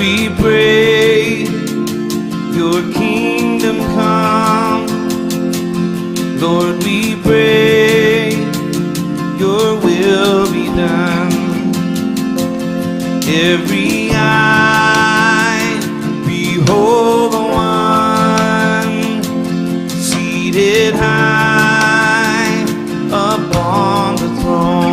we pray, your kingdom come. Lord, we pray, your will be done. Every eye behold the one seated high upon the throne.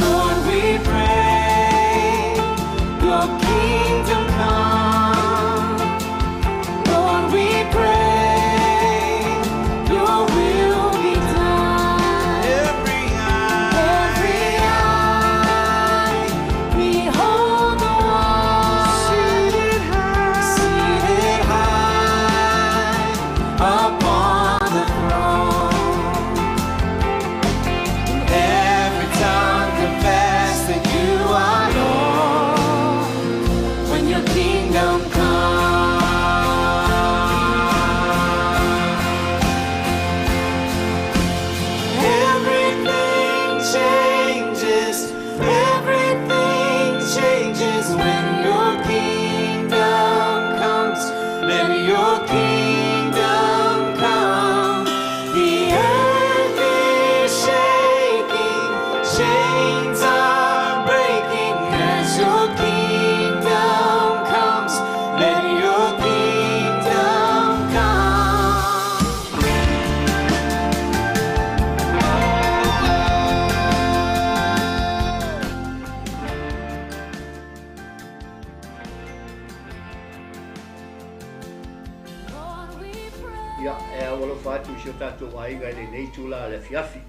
Lord, we pray, your kingdom come. Lord, we pray, your will be done. Every eye, Every eye, behold the one seated high, seated high upon the throne. And every tongue confess that you are Lord. When your kingdom comes, Everything changes, everything changes when your kingdom comes. Let your kingdom come. The earth is shaking, chains are breaking as your kingdom comes. Let your kingdom come. Lord, we pray. Ia, e ao alofa atu i si o tatou aiga i lenei itula o le afiafi.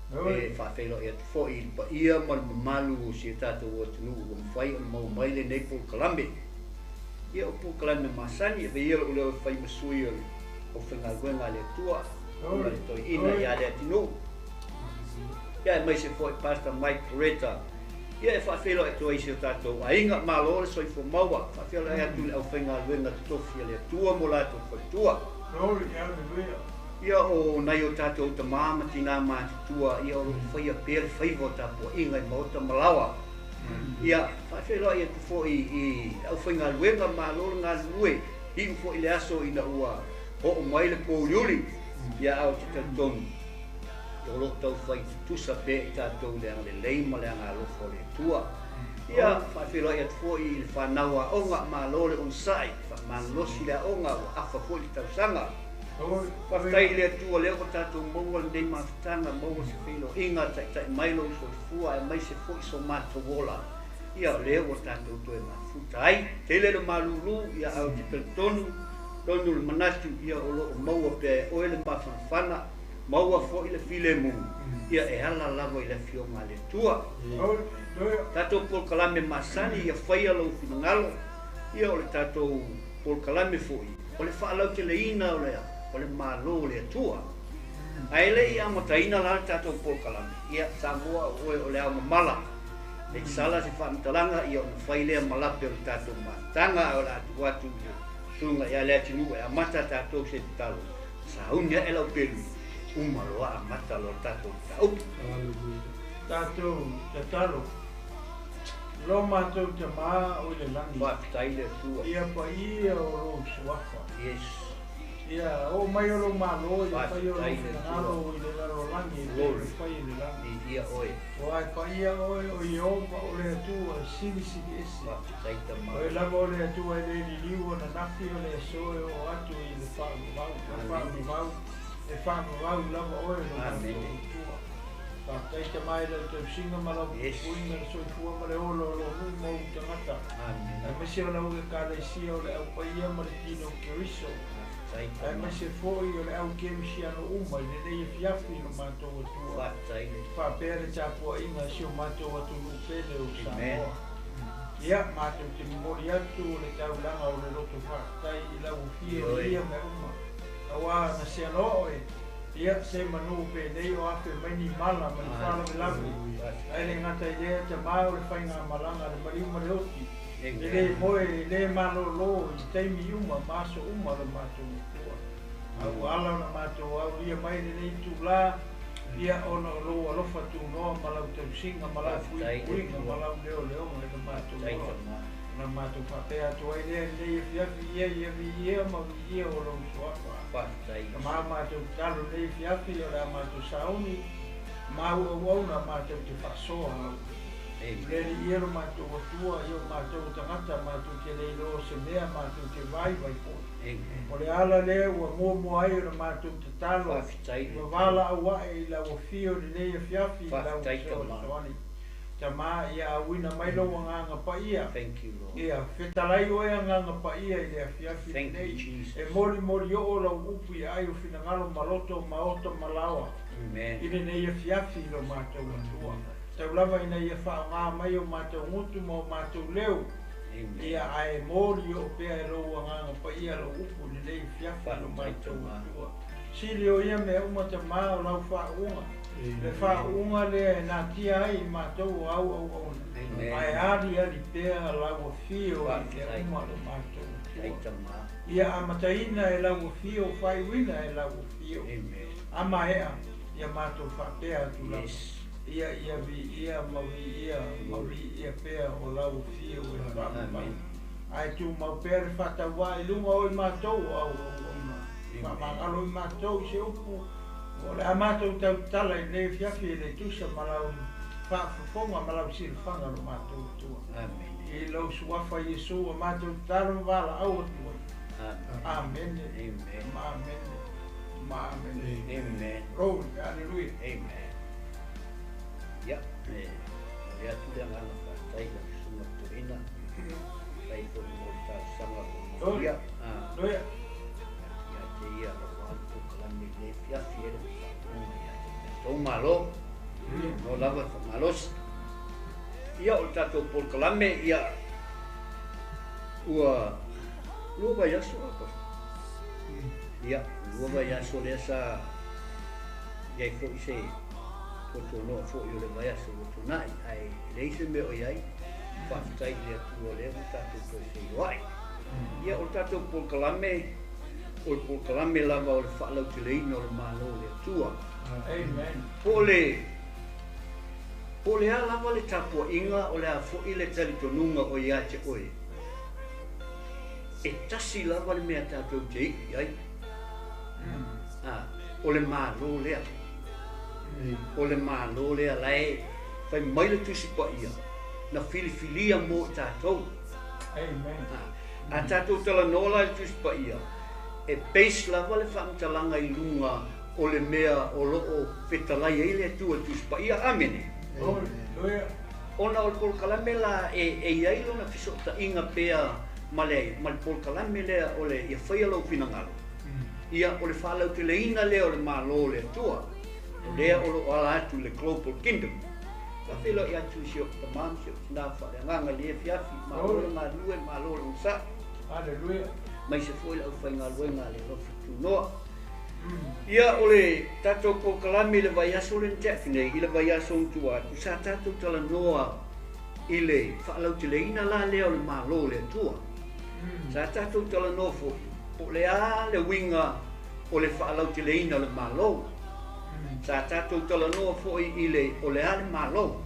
E faafeiloai atu foi i le paia ma le mamalu o si o tatou atunuu ua mafai ona maua mai lenei polokalame. Ia, o polokalame masani, e avea ia lou leo e fai ma sui o le aufaigaluega a le Atua, ma le toeaina ia Leatinuu. Ia, aemaise foi Pastor Mike Perretta. Ia, e faafeiloai atu ai i si o tatou aiga, malo le soifua maua. Faafeiloai atu i le aufaigaluega totofi a le Atua mo latou faletua. Ia, o nai o tatou tamā ma tinā matutua, ia, o lo o faia pea le faiva o tapuaiga i maota ma laoa. Ia, faafeiloai atu foi i le aufaigaluega, malo le galulue, iu foi le aso ina ua oo mai le pouliuli, ia, ae ou te talitonu, o lo o taufai tutusa pea i tatou i le agalelei ma le agalofa o le Atua. Ia, faafeiloai atu foi i le fanau aoga, malo le onosai, faamalolosi le aoga, ua afa foi le tausaga. Faafetai i le Atua lea ua tatou maua lenei mafutaga, maua se feiloaiga, taitai mai lou soifua aemaise foi so matou ola. Ia, o lea ua tatou toe mafuta ai. Tele le malulu, ia, ae ou te talitonu, tonu le manatu, ia, o lo o maua pea e oe le mafanafana, maua foi le filemu, ia, e ala lava i le Afioga a le Atua. Tatou polokalame masani, ia faia lou finagalo, ia, o le tatou polokalame foi, o le faalauteleina o le o le Malo o le Atua. Ae le i amataina la le tatou polokalame, ia, Samoa, o oe o le ao mamala, e te sala se faamatalaga, ia, ona fai lea ma lape o le tatou mafutaga, ae o le a tuu atu i le susuga ia Leatinuu e amata tatou se tatalo, sauni ae lau pelu, uma loa amata loa le tatou mataupu. Tatou tatalo. Lo matou Tamā o i le lagi. Faafetai le Atua. Ia paia o lou suafa. Yes. Ia oo mai o lou Malo, ia faia o lou Faafetai le Atua. finagalo i le lalolagi e pei Glory. ona fai i le lagi. Viia oe. Aua e paia oe o Ieova o le Atua e silisili ese. Faafetai Tama. O oe lava o le Atua e le liliu ananafi o le aso e oo atu i le faavavau, faavavau, e faavavau lava oe lo matou Atua. Faafetai Tama i lau tausiga ma lau puipuiga, le soifua ma le ola o lou nuu ma ou tagata, aemaise o lau Ekalesia o le Au Paia ma le Tino o Keriso, aemaise foi o le au kerisiano uma i lenei afiafi lo matou Atua. Faapea le tapuaiga a si o matou atunuu pele o Samoa. Ia, matou te momoli atu o le taulaga o le loto faafetai i lau afio i ia mea uma, aua na seanoa oe, ia, se manu penei o afe mai ni mala ma ni faalavelave, ae le gata i lea, Tama o le faigamalaga a le maliu ma le oti. E lē moe e lē malōlō i taimi uma ma aso uma lo matou Atua. A ua ala ona matou aulia mai lenei itulā, ia ona o lou alofa tunoa ma lau tausiga ma lau puipuiga ma lau leoleoga i lo matou ola. Ona matou faapea atu ai lea i lenei afiafi, ia ia viia ma viia o lou suafa. Tama matou tatalo i lenei afiafi, o le a matou sauni ma au auauna matou te faasoa lau. Le Alii e lo matou Atua, ia o matou o tagata, matou te le iloa o se mea, matou te vaivai foi. O le ala lea ua muamua ai ona matou tatalo, vavalaau ae i lau afio i lenei afiafi i lau fesoasoani. Tama, ia auina mai lou agaga paia. Ia fetalai oe agaga paia i le afiafi lenei, e molimoli oo lau upu i aai o finagalo ma loto ma oto ma laoa i lenei afiafi i lo matou Atua. Tau lava ina ia faaaoga mai o matou gutu ma o matou leo, ia ae moli oo pea e lou agaga paia lou upu i lenei afiafi i lo matou Atua. Sili o ia mea uma Tama o lau faauuga, le faauuga lea e natia ai i matou o au auauna, ae aliali pea lau afio i mea uma lo matou Atua. Ia amataina e lau afio, faaiuina e lau afio. A maea, ia matou faapea atu lava. Ia ia viia ma viia ma viia pea o lau afio e faamamalu. Ae tumau pea le faatauvaa i luga o i matou o au auauna. Faamagalo i matou i se upu o le a matou tautala i lenei afiafi e le tusa ma lau faafofoga ma lau silafaga lo matou Atua. I lou suafa Iesu ua matou tatalo ma valaau atu ai. Amene. Amene. Ma amene. Amen. Glory. Hallelujah. Amen. Ia, e momoli atu le agaga faafetai i lau Susuga Toeaina, faafetai foi mo le talosaga ua molia. Hallelujah. Ia te ia aua le polokalame i lenei afiafi e le faafofoga ia te tatou Malo. No lava e faamalosi. Ia, o le tatou polokalame, ia, ua 2 vaiaso a Ia, 2 vaiaso lea sa i ai foi se tuatuanoa foi o le vaiaso ua tuanai, ae leai se mea o i ai. Faafetai i le Atua lea ua tatou toe feiloai. Ia, o le tatou polokalame, o le polokalame lava o le faalauteleina o le Malo o le Atua. Amen. Po o le a lava le tapuaiga, o le a foi le talitonuga o ia te oe, e tasi lava le mea tatou te iu i ai. O le Malo lea. O le Malo lea lae fai mai le Tusi Paia na filifilia mo i tatou. Amen. A tatou talanoa la i le Tusi Paia, e base lava le faamatalaga i luga o le mea o loo fetalai ai le Atua i le Tusi Paia. Amene. Hallelujah. Ona o le polokalame la e i ai lona fesootaiga pea ma le polokalame lea o le ia faia lou finagalo. Ia, o le faalauteleina lea o le Malo o le Atua, o lea o loo ala atu i le Global Kingdom. Faafeiloai atu i si ou tama ma si ou tina faaleagaga i le afiafi, malo le galue, malo le onosai. Hallelujah. Mai se foi le aufaigaluega a le alofa tunoa. Ia, o le tatou polokalame i le vaiaso le na tea atu nei, i le vaiaso na tua atu, sa tatou talanoa i le faalauteleina la lea o le Malo o le Atua. Sa tatou talanoa foi, po o le a le uiga o le faalauteleina o le Malo. Sa tatou talanoa foi i le o le a le Malo.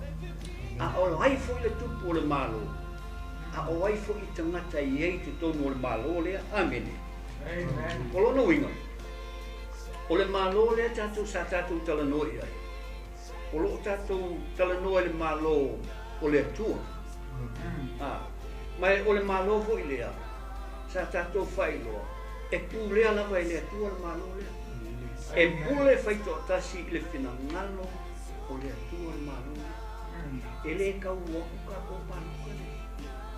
A o ai foi le tupu o le Malo, a o ai foi tagata i ai totonu o le Malo lea. Amene. Amen. O lona uiga, o le Malo lea tatou sa tatou talanoa i ai, o loo tatou talanoa i le Malo o le Atua. Ma o le Malo foi lea sa tatou faailoa, e pulea lava e le Atua le Malo lea. E pule faitoatasi i le finagalo o le Atua le Malo lea. E le tau atu tatou palota le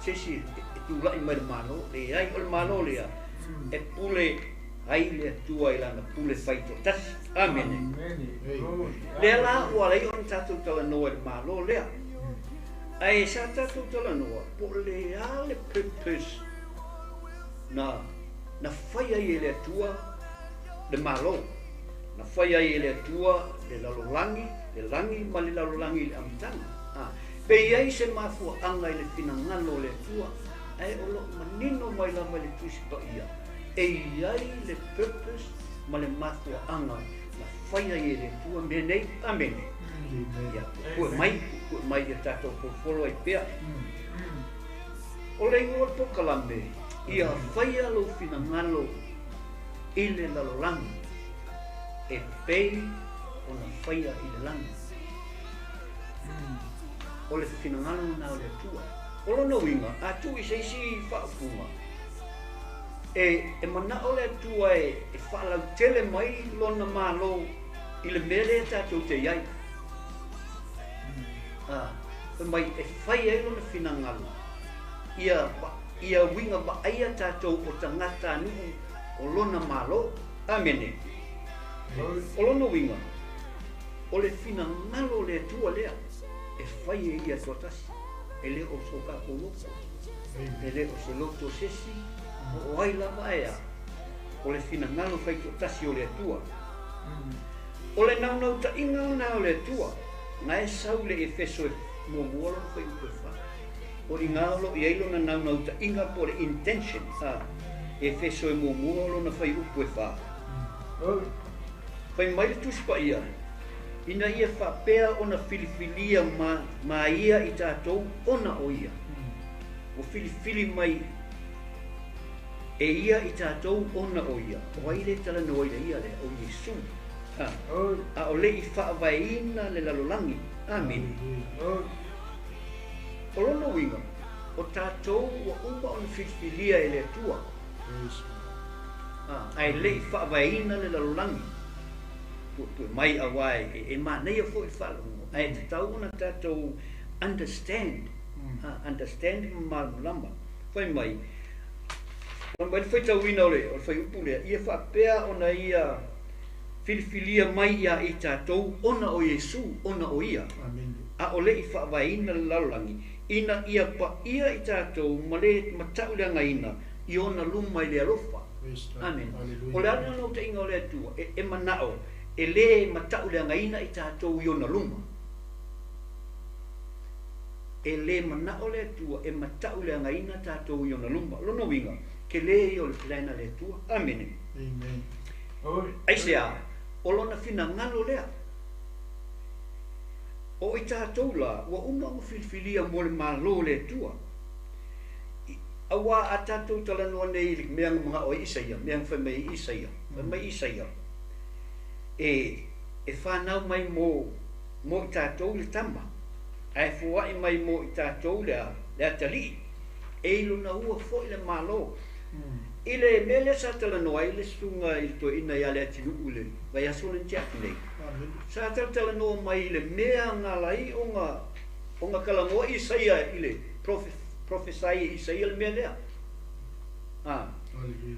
se isi e tulai mai le Malo, leai, o le Malo lea e pule ai le Atua i lana pule faitoatasi. Amene. Lea la ua alai ona tatou talanoa i le Malo lea. Ae sa tatou talanoa po o le a le purpose na fai ai e le Atua le Malo. Na fai ai e le Atua le lalolagi, le lagi ma le lalolagi i le amataga. Pe i ai se mafuaaga i le finagalo o le Atua Ae o lo'o manino mai lava i le Tusi Paia, e i ai le purpose ma le mafuaaga na fai ai e le Atua mea nei. Amene. Ia, puepue mai, puepue mai ia tatou folofolo ai pea. O le igoa o le polokalame, ia faia lou finagalo i le lalolagi e pei ona faia i le lagi. O le finagalo lena o le Atua. O lona uiga, a tuu i se isi faaupuga, e, e manao le Atua e, e faalautele mai lona Malo i le mea lea tatou te i ai. A, fai mai e fai ai lona finagalo, ia, ia uiga vaaia tatou o tagatanuu o lona Malo. Amene. O lona uiga, o le finagalo o le Atua lea e fai e ia toatasi, e le o so tatou loto, e le o se loto o se isi, po o ai lava ae a, o le finagalo fai toatasi o le Atua. O le naunautaiga lena o le Atua, na e sau i le Efeso e muamua lona fuaiupu e fa. O i ina o lo o i ai lona naunautaiga po o le intention, a Efeso e muamua lona fuaiupu e fa. Fai mai le Tusi Paia, Ina ia faapea ona filifilia ma, ma ia i tatou ona o ia. Ua filifili mai e ia i tatou ona o ia. O ai le talanoa i le ia lea? O Iesu. A, a o le i faavaeina le lalolagi. Amene. O lona uiga, o tatou ua uma ona filifilia e le Atua. Ae le i faavaeina le lalolagi. Puepue mai aua e manaia foi le faalogo, ae tatau ona tatou understand, understand ma malamalama. Fai mai, fai mai le faitauina o le fuaiupu lea, ia faapea ona ia filifilia mai iā i tatou ona o Iesu, ona o Ia, a o le i faavaeina le lalolagi, ina ia paia i tatou ma le matauleagaina i ona luma i le alofa. Amene. O le a le naunautaiga o le Atua? E, e manao e lē matauleagaina i tatou i ona luma. E lē manao le Atua e matauleagaina tatou i ona luma. Lona uiga, telē ia o le plan a le Atua. Amene. Aisea? O lona finagalo lea. O i tatou la, ua uma ona filifilia mo le Malo o le Atua. Auā a tatou talanoa nei i le mea na manao ai Isaia, mea na fai mai ai Isaia, fai mai Isaia, e, e fanau mai mo, mo i tatou le tama, ae foai mai mo i tatou le a, le atalii, e i lona ua foi le Malo. I le mea lea sa talanoa ai le susuga i le toeaina ia Leatinuu i le vaiaso lea na tea atu nei, sa talatalanoa mai i le mea na ala ai ona, ona talanoa Isaia i le prophesy e Isaia le mea lea. A,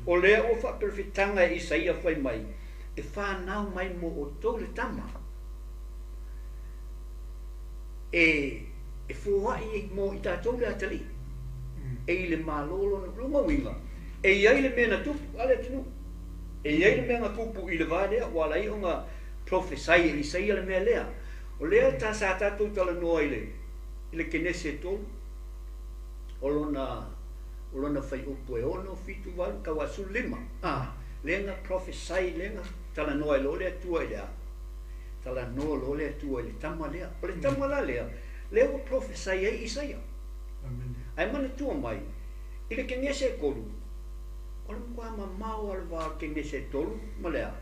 o lea ua faaperefetaga e Isaia fai mai, e fanau mai mo outou le tama, e, e foai mo i tatou le atalii, e i le Malo lona, lona uiga, e i ai le mea na tupu a le atunuu, e i ai le mea na tupu i le va lea, ua ala ai ona prophesy e Isaia le mea lea. O lea ta, sa tatou talanoa i le, i le Kenese e tolu, o lona, o lona faiupu e ono, fitu, valu, tau a 15. A, lea na prophesy, lea na talanoa ai loa le Atua i le a? Talanoa loa le Atua i le tama lea. O le tama la lea, lea ua prophesy ai Isaia. Ae manatua mai, i le Kenese e tolu, o le matua mamao lava o le va o le Kenese e tolu ma le a?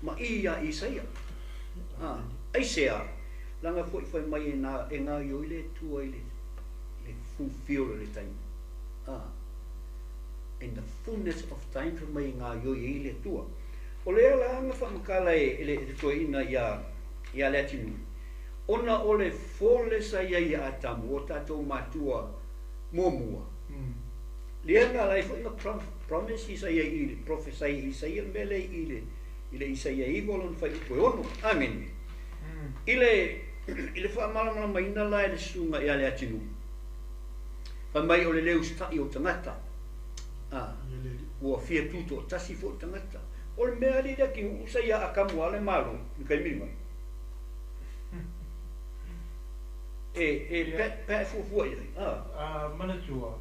Ma i ia Isaia. A, aisea? Leaga foi fai mai e na, e gaoioi le Atua i le, le fulfill o le taimi. A, in the fullness of time fai mai e gaoioi ai le Atua. O lea la na faamatala e, e le, e le toeaina iā, iā Leatinuu, ona o le fole sa i ai ia Atamu, o tatou matua muamua, lea na ala ai foi na promise Isaia i le, prophesy e Isaia le mea lea i le, i le Isaia 9 lona fuaiupu e ono. Amene. I le, i le faamalamalamaina la e le susuga ia Leatinuu, fai mai o le le usitai o tagata, a, ua fia tutoatasi foi tagata. O le mea alii Leatinuu sa ia Atamu lava le Malo i le taimi lena. E, e, pe, pe a e fuafua i ai, a. A manatua,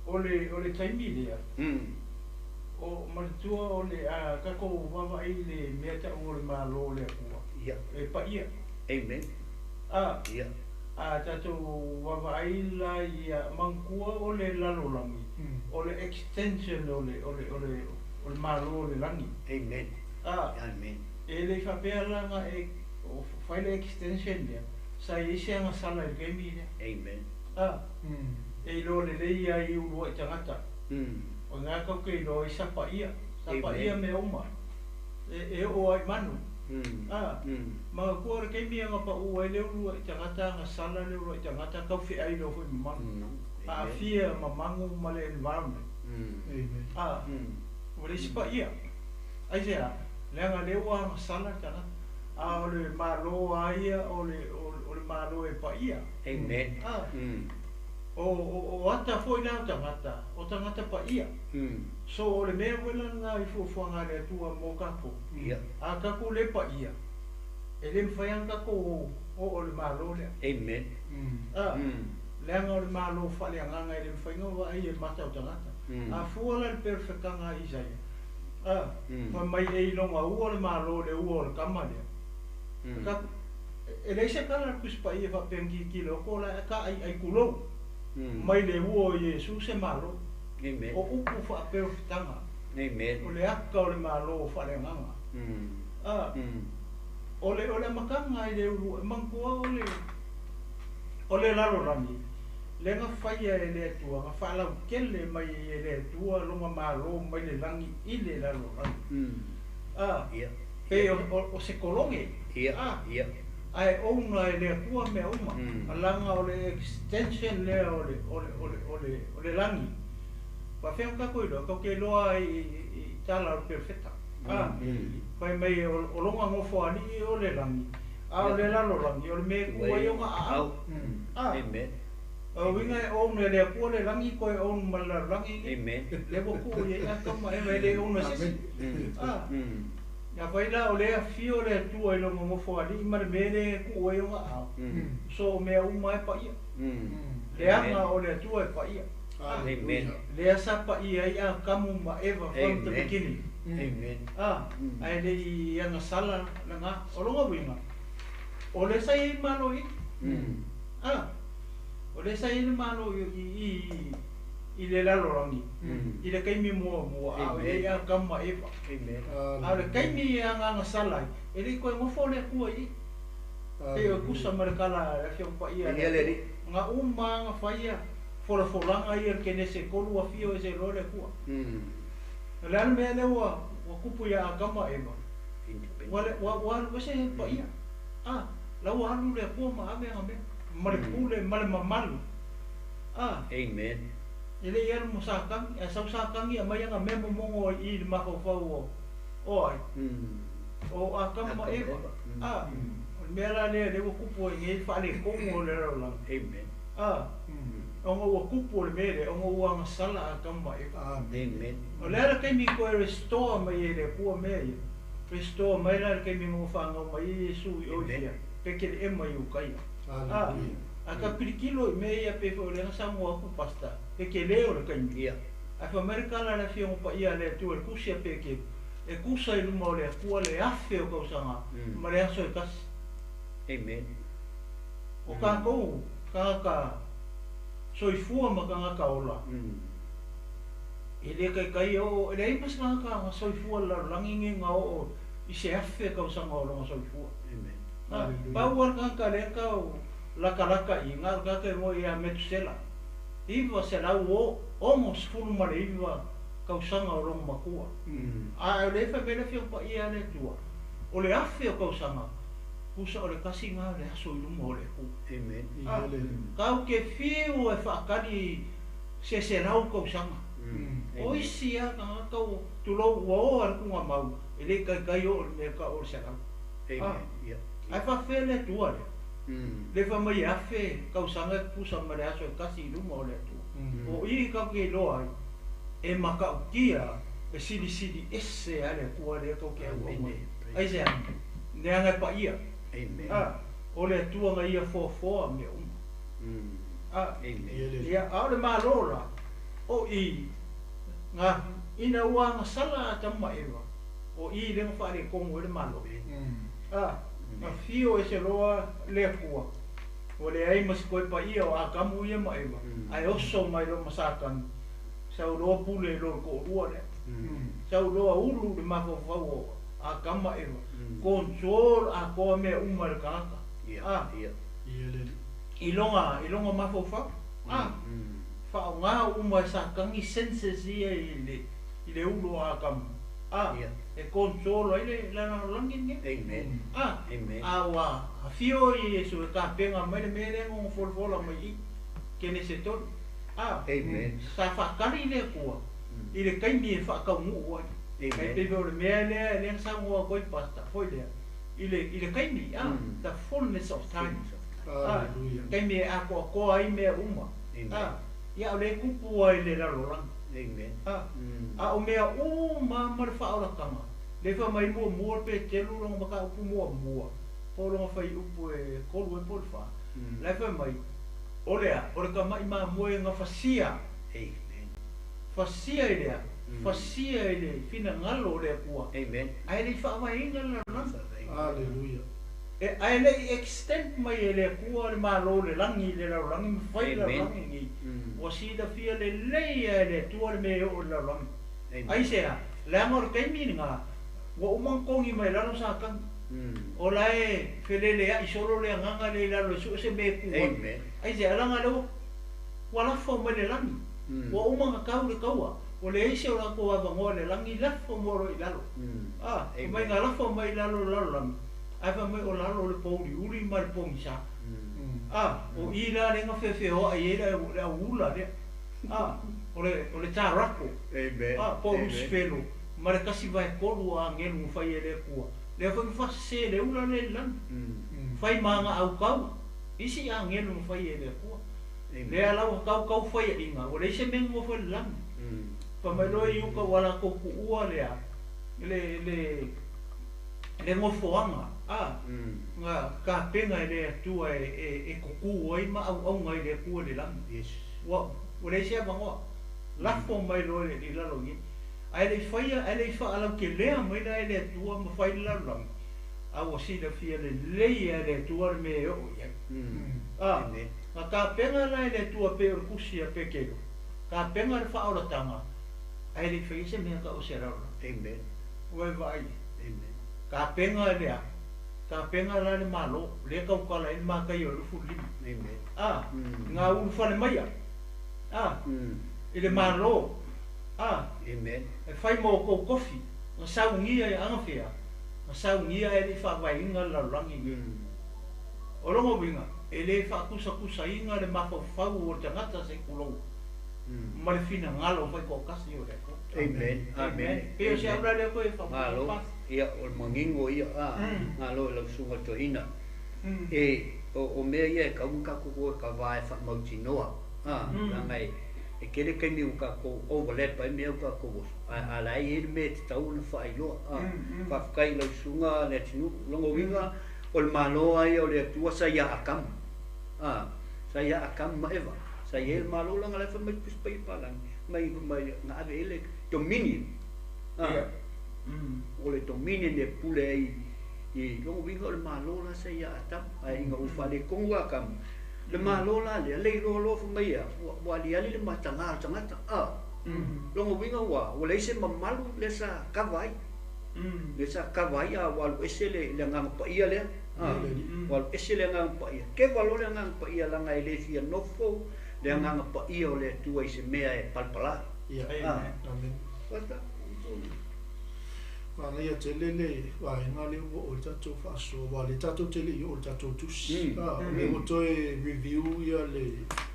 O le taimi lea, o manatua o le a tatou vaavaai i le mea ta'u o le Malo o le Atua, e paia. Amen. A, a tatou vaavaai la ia manatua o le lalolagi, o le extension o le Malo o le lagi. Amen. A, Amen. e le i faapea la na e o fai le extension lea, sa i ai se agasala i le taimi lea. Amen. A, e iloa lelei ai i ulua'i tagata. O lena tatou te iloa ai sa paia, sa paia mea uma. E oo ai manu. A, manatua le taimi e agapa'u ai le ulua'i tagata agasala le ulua'i tagata taufe'ai loa foi ma manu. Aafia ma manu ma le environment. A, ua leai se paia. Aisea? Leaga lea ua agasala le tagata. A o le Malo a ia o le Malo e paia. Amen. A, o ata foi la o tagata, o tagata paia. So o le mea foi la lena i fuafuaga a le Atua mo tatou. A tatou le paia, e le mafai lava ona tatou oo i le Malo lea. Amen. A, leaga o le Malo faaleagaga e le mafai ona vaai e mata o tagata. A fua la i le perofetaga a Isaia, a, fai mai e iloga ua le Malo i le ua o le tama lea. E leai se tala a le Tusi Paia faapea na tilotilo atu o la e taaiai tulou mai le ua o Iesu se Malo. Amen. O upu faaperofetaga. Amen. O le ata o le Malo faaleagaga. A, o le amataga i le ulu, manatua o le lalolagi, lea na faia e le Atua, na faalautele mai e le Atua lona Malo mai le lagi i le lalolagi. A, pe o se kologe. A, ae ouna e le Atua mea uma. Alaga o le extension lea o le lagi. Faafea ona tatou iloa? Tatou te iloa i tala o le perofeta. A, fai mai o lona nofoalii o le lagi, a o le lalolagi o le mea e tu ai ona aau. A, Amen. o uiga e own e le Atua le lagi toe own ma le lalolagi. Amen. Lea ua tuu i ai Akama ma Eva e le own e se isi. A, ia fai la o lea afio le Atua i lona nofoalii ma le mea lea e tuu ai ona aao. So o mea uma e paia. Leaga o le Atua e paia. Amen. Lea sa paia ai Akamu ma Eva from the Amen. beginning. Amen. A, ae le i agasala lagā. O lona uiga, o le sa i ai Malo i. A, o le sa i ai le Malo i le lalolagi. I le taimi muamua, a o i ai Akamu ma Eva. Amen. A o le taimi e agagasala ai, e le i toe nofo le Atua i i. Pei o tusa ma le tala a le Afioga Paia a le Ia le Atua. Alii. Na uma aga faia folafolaga ia le Kenese 3 afio ese loa le Atua. O le a le mea lea ua tupu ia Akama Eva? Ua alu ese paia. A, la ua alu le Atua ma ave aga mea. Ma le pule ma le mamalu. A, Amen. e le i alu mo Satani, ae sau Satani aumai aga mea momogo ai i le mafaufau o ai? O Akama ma Eva. A, o le mea la lea lea ua tupu ai nei le faaletonu o le lalolagi. Amen. A, ona ua tupu o le mea lea, ona ua agasala Akama ma Eva. Amen. O le a le taimi toe restore mai e le Atua mea ia. Restore mai la le taimi na ua fanau mai ai Iesu i o i fea, Petelehema i Ukaia. A, a ka pilikilo i mea ia pei foi o lea na saunoa atu pastor, le tele o le taimi. Ae fai mai le tala a le Afioga Paia a le Atua i le tusi a Petelo, e tusa i luma o le Atua le 1,000 o tausaga ma le aso e tasi. Amen. O tatou tagata soifua ma tagata ola, e le taitai e oo, e leai ma se tagata na soifua i le lalolagi nei na oo i se 1,000 tausaga o lona soifua. Amen. A, pau lava le tagata lea tau latalata i, na o le tagata e moe ia Metusela. 969 tausaga o lona matua. A o lea e fai mai le Afioga Paia a le Atua, o le 1,000 o tausaga, tusa o le tasi lena o le aso i luma o le Atua. Amen. A, tatou te fiu e faatali se 100 tausaga. O isi lava tagata ua tulou ua o lava i le tugamau, e le i taitai oo i le mea e tau o le 100. Amen. Ae faafefea le Atua lea? Le fai mai e 1,000 tausaga e tusa ma le aso e tasi i luma o le Atua. O i tatou te iloa ai, e matautia e silisili ese a le Atua lea tatou te auauna ai. Aisea? Leaga e paia. Amen. A, o le Atua na ia foafoa mea uma. A, Amen. ia, a o le Malo la, O i ga ina ua agasala Atamu ma Eva, o i lea na faaletonu ai le Malo. A, na fio ese loa le Atua, ua leai ma se toe paia o Atamu ia ma Eva, ae oso mai loa ma Satani, sau loa pule i lo le toalua lea. Sau loa ulu le mafaufau o Atamu ma Eva, control atoa mea uma e le tagata. A, i lona, i lona mafaufau. A, faaaoga uma e Satani senses ia i le, i le ulu o Atamu. A, e control ai le lalolagi lenei. Amen. A, Amen. a ua afio Iesu e tapena mai le mea lea na ona folafola mai i i, Kenese 3. A, Amen. sa faatali le Atua i le taimi e faataunuu ai. Amen. E pei foi o le mea lea lea na saunoa atu ai Pastor foi lea, i le, i le taimi, a, the fullness of time. A, taimi e atoatoa ai mea uma. Amen. A, ia o lea e tupu ai le lalolagi. Amen. A, a o mea uma ma le faaolataga, lea fai mai muamua le Petelu lona mataupu muamua, po o lona fuaiupu e 3 ea po o le 4, la e fai mai, o le a? O le tama'i mamoe na fasia. Amen. Fasia i le a? Fasia i le finagalo o le Atua. Amen. Ae le i faavaeina le lalolagi. Aleluia. E, ae le i extend mai e le Atua le Malo o le lagi i le lalolagi ma fai le Amen. lalolagi lenei. Ua silafia lelei lava e le Atua le mea e oo i le lalolagi. Amen. Aisea? Leaga o le taimi lena, ua uma ona togi mai lalo Satani. O la e felelea'i solo le agaga lea i lalo e sue se mea e tu ai. Amen. Aisea? Leaga lea ua, ua lafo mai le lagi. Ua uma ona tau le taua. Ua leai se o latou avanoa i le lagi, lafo mo loa i lalo. A, Amen. mai na lafo mai i lalo i le lalolagi, ae fai mai o lalo o le pouliuli ma le pogisa. A, o i la lea na feofeoa'i ai le auula lea. A, o le, o le tarako. Amen. A, po o Amen. Lusifelo ma le 1/3 o agelu na fai e le Atua. Lea foi na faasese e le ula lea i le lagi. Fai ma aga aukau, isi agelu na fai e le Atua. Amen. Lea la ua tautau faiaʻiga, ua leai se mea nofo i le lagi. Fai mai loa i uka ua latou tuua lea, le, le, le nofoaga, a, na tapena e le Atua e, e, e tutū ai ma auauna i le Atua i le lagi. Yes. Ua, ua leai se avanoa. Lafo mai loa i le lalo i Ae le i faia, ae le i faalautelea mai la e le Atua ma fai le lalolagi, a ua silafia lelei lava e le Atua le mea e oo i ai. A, Amen. na tapena la e le Atua pei o le tusi a Petelo, tapena le faaolataga, ae le i faia se mea tau o se lalolagi. Amen. Ua e vaai. Amen. Tapena le a? Tapena la le Malo, lea tautala ai le Mataio e 25. Amen. A, ga ulufale maia. A, i le Malo. A, Amen. e fai ma outou tofi, na saugia i agafea, na saugia ae le i faavaeina le lalolagi lenei. O lona uiga, e lē faatusatusaina le mafaufau o le tagata se i tulou ma le finagalo faitoatasi o le Atua. Amen. Amen. Pei o se Amen. au la lea toe Malo. faaputu. Ia, o le manino ia, a, malo i lau susuga toeaina. E, o, o mea ia e kau ma tatou o e ka va e faamautinoa. A, leaga e, e tele taimi ua tatou overlap ai mea ua tatou oso. A, a la e i ai le mea e tatau ona faailoa. A, faafetai i lau susuga le atunuu. Lona uiga, o le Malo lava ia o le Atua sa ia Atamu. A, sa ia Atamu ma Eva. Sa i ai le Malo leaga la e fai mai le Tusi Paia Palagi, mai, mai na ave i ai le dominion. A, o le dominion e pule ai i lona uiga o le Malo la sa ia Atamu. Ae ina ua faaletonu Atamu, le Malo la lea, le iloa loa fai mai ia, ua, ua aliali le mataga o le tagata. A, lona uiga ua, ua leai se mamalu lea sa kava ai. Lea sa kava ai a ua alu ese le, le agaga paia lea. A, ua alu ese le agaga paia. Keva loa le agaga paia leaga e le fia nofo le agaga paia o le Atua i se mea e palapala. Ia. A, Amen. Basta. Manaia tele le vaega lea ua oo i le tatou faasoa, aua o lea tatou te le i oo i le tatou tusi. A, o lea ua toe review ia le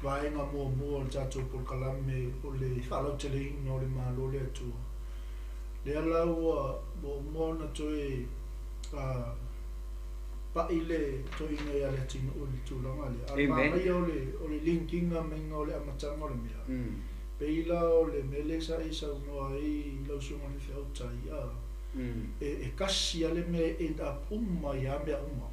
vaega muamua o le tatou polokalame o le faalauteleina o le Malo o le Atua. Lea la ua muamua ona toe a, pa'i le toeaina ia le atunuu i le tulaga lea. A o le Amen. manaia o le, o le linkiga maiga o le amataga o le mea. Pei la o le mea lea sa e saunoa ai lau susuga i le faifeau tai, a, e, e kasi lava le mea e end up uma ia mea uma.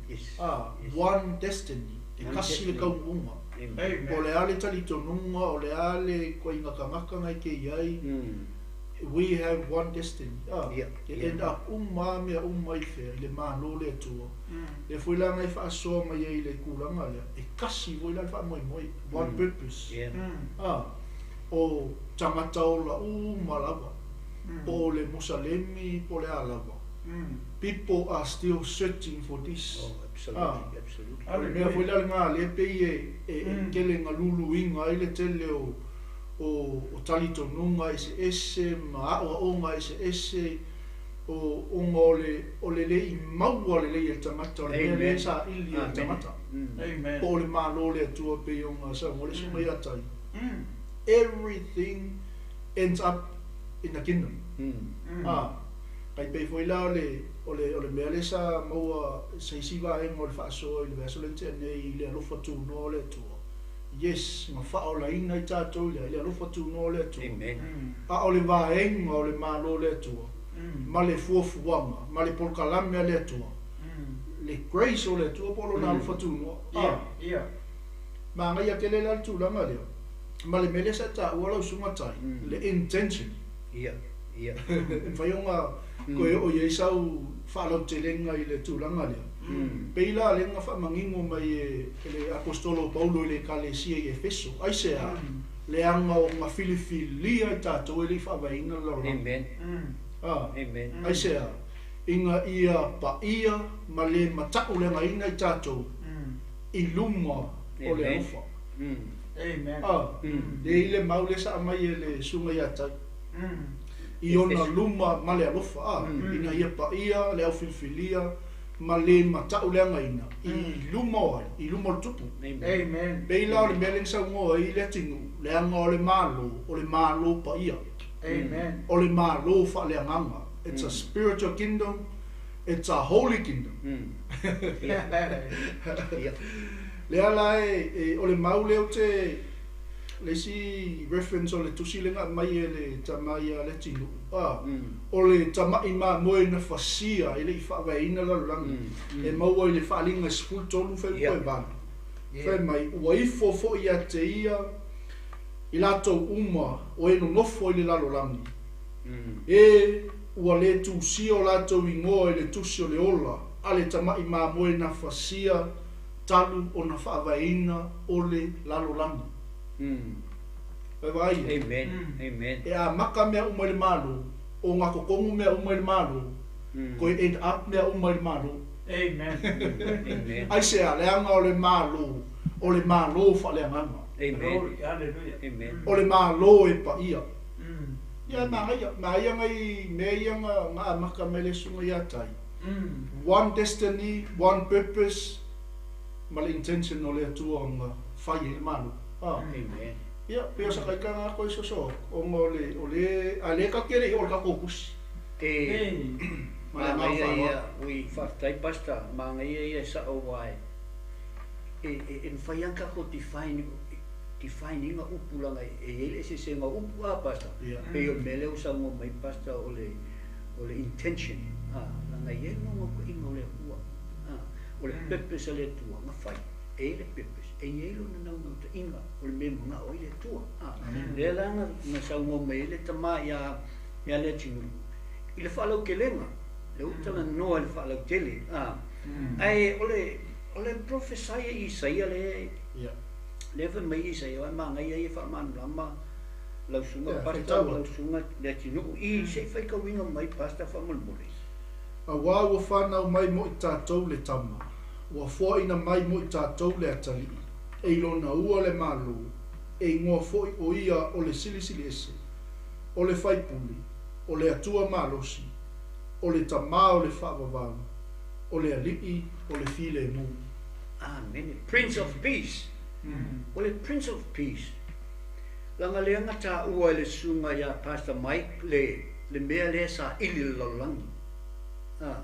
Yes. A, Yes. one destiny, e One kasi le destiny. taunuuga. Amen. Po o le a le talitonuga, o le a le ituaiga tagata e te i ai, we have one destiny. Ah, e end up uma lava mea uma i fea, i le Malo o le Atua. Lea foi la na e faasoa mai ai i le tulaga lea, e tasi foi la le faamoemoe, one purpose. Ah, o tagata ola uma lava, po o le Musalemi, po o le a lava. People are still searching for this. Oh, absolutely, absolutely. O le mea foi la lena lea pei e tele na luluina ai le tele o talitonuga eseese ma aoaoga eseese o ona o le le i maua lelei e le tagata o le mea lea saili e le tagata. Amen. Po o le Malo o le Atua pei ona saunoa le susuga ia tai. Everything ends up in the kingdom. Ah, kai pei foi la o le mea lea sa maua se isi vaega o le faasoa i le vaiaso lea na tea nei i le alofa tunoa o le Atua. Yes, na faaolaina i tatou i le alofa tunoa o le Atua. Amen. A o le vaega o le Malo o le Atua, ma le fuafuaga, ma le polokalame a le Atua. Le grace o le Atua po o lona alofa tunoa. Ah, magaia tele la le tulaga lea. Ma le mea lea sa taua lau susuga tai, le intention. E mafai ona koe oo i ai sau faalautelega i le tulaga lea. Pei la lea na faamanino mai e le apostolo Paulo i le ekalesia i Efeso. Aisea, leaga o na filifilia i tatou e le i faavaeina le lalolagi. Amen. Ah, Amen. aisea, ina ia paia ma le matauleagaina i tatou i luma o le Amen. alofa. Amen. Ah, le i le mau le sa mai e le susuga ia tai. I ona luma ma le alofa ah, ina ia paia le aufilifilia ma le matauleagaina i luma o ai, i luma o le Tupu. Amen. Amen. Pei la o le mea lea na saunoa ai le atinuu, leaga o le Malo paia. Amen. O le Malo faaleagaga. It's a spiritual kingdom. It's a holy kingdom. Lea la e o le mau lea ou te le isi reference o le tusi le aumai e le tama ia le atinuu. Ah, o le tama'i mamoe na fasia e le i faavaeina lalolagi. E maua i le Faaaliga 13 fuaiupu 8. Fai mai, ua ifo foi ia te ia i latou uma o e nonofo i le lalolagi. E ua le tusia o latou igoa i le tusi o le ola, a le tama'i mamoe na fasia talu ona faavaeina o le lalolagi. Vai vai. Amen. Amen. E amata mea uma i le Malo, o ngā kokongu mea uma i le Malo, koe end up mea uma i le Malo. Amen. Amen. Aisea, leaga o le Malo faaleagaga. Amen. Glory. Hallelujah. Amen. O le Malo e paia. Ia magaia, magaia ngai mea ia nga amata mai le susuga ia tai. One destiny, one purpose, ma le intention o le Atua nga fai e le Malo. Ah. Amen. Ia, pe o sa kaikanga koe soso, o ngo o le, a le ka kere i o le kako pusi. E Hey. Ma le magaia ngau ia, ui whaatai pasta, magaia ia sa o wai. E mwhai ang kako define inga upu langa e ele se se nga upu a pasta. Pe o mele o sa ngo mai pasta o le intention. Ah, langa ia ngo ko inga o le ua. Ah, o le purpose a le Atua, nga fai. E le purpose. E ia lo na nau te inga o le me mga o i le Atua. Ah, le la nga sa ngo mai le tama ia le tinu. I le whaalau kelenga, le utala noa le whaalau tele. Ah, ai o le prophesy e Isaia le le fa mai Isaia wa ma ngai ai fa man lama lau susuga Ia, pasta faitau lau atu. susuga le atinuu i se i fai kauiga mai pasta faamolemole. Auā ua whanau mai mo i tātou le tama. Ua foaina mai mo i tātou le atalii. E i lona ua le Malo. E ingoa foi o ia o le Silisili Ese. O le Faipule. O le Atua Malosi. O le Tamā o le Faavavau. O le Alii o le Filemu. Amen. Prince of Peace. O le Prince of Peace. Laga lea na taua e le susuga ia Pastor Mike le mea lea sa ili le lalolagi. Ah.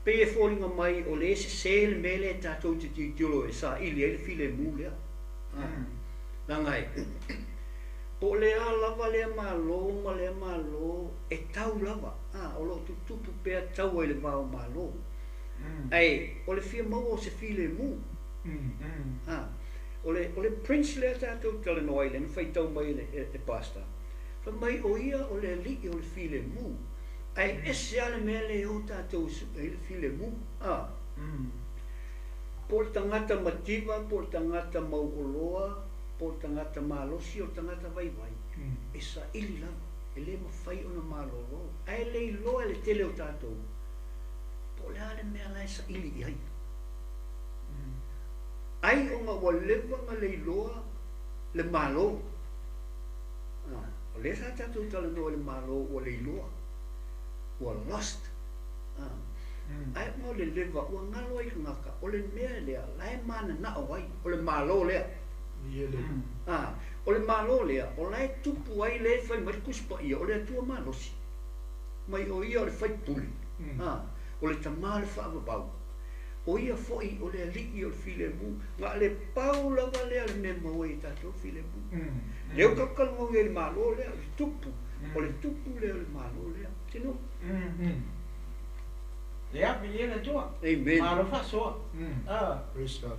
Pei e foliga mai o le sesē le mea lea tatou te tilotilo e saili ai le filemu lea. Ah. Laga e po o le a lava lea malo ma lea malo e tau lava. Ah, o loo tutupu pea taua i le va o malo. Ae o le fia maua o se filemu. Ah. O le, o le prince lea tatou talanoa ai lea na faitau mai e le, e le pastor. Fai mai o ia o le alii o le filemu. Ae ese lava le mea lea e o tatou e sue ai le filemu. A. Po o le tagata mativa, po o le tagata mauoloa, po o le tagata malosi, o le tagata vaivai, e saili lava, e le mafai ona malolo. Ae le iloa e le tele o tatou, po o le a le mea la e saili i ai. Ai ona ua leva ona le iloa le Malo. O lea sa tatou talanoa i le Malo ua le iloa, ua lost. Ae ona o le leva ua galo ai tagata, o le mea lea la e mananao ai, o le Malo lea. O le Malo lea, o la e tupu ai le e fai mai le Tusi Paia, o le Atua malosi. Mai o ia o le faipule, o le tama o le faavavau. O ia foi o le alii o le filemu, na o le pau lava lea o le mea e maua ai e tatou le filemu. Lea ua tatou talanoa nei i le Malo lea, o le tupu, o le tupu lea o le Malo lea. Tino. Ia, viia le Atua. Amen. Malo faasoa. Praise God.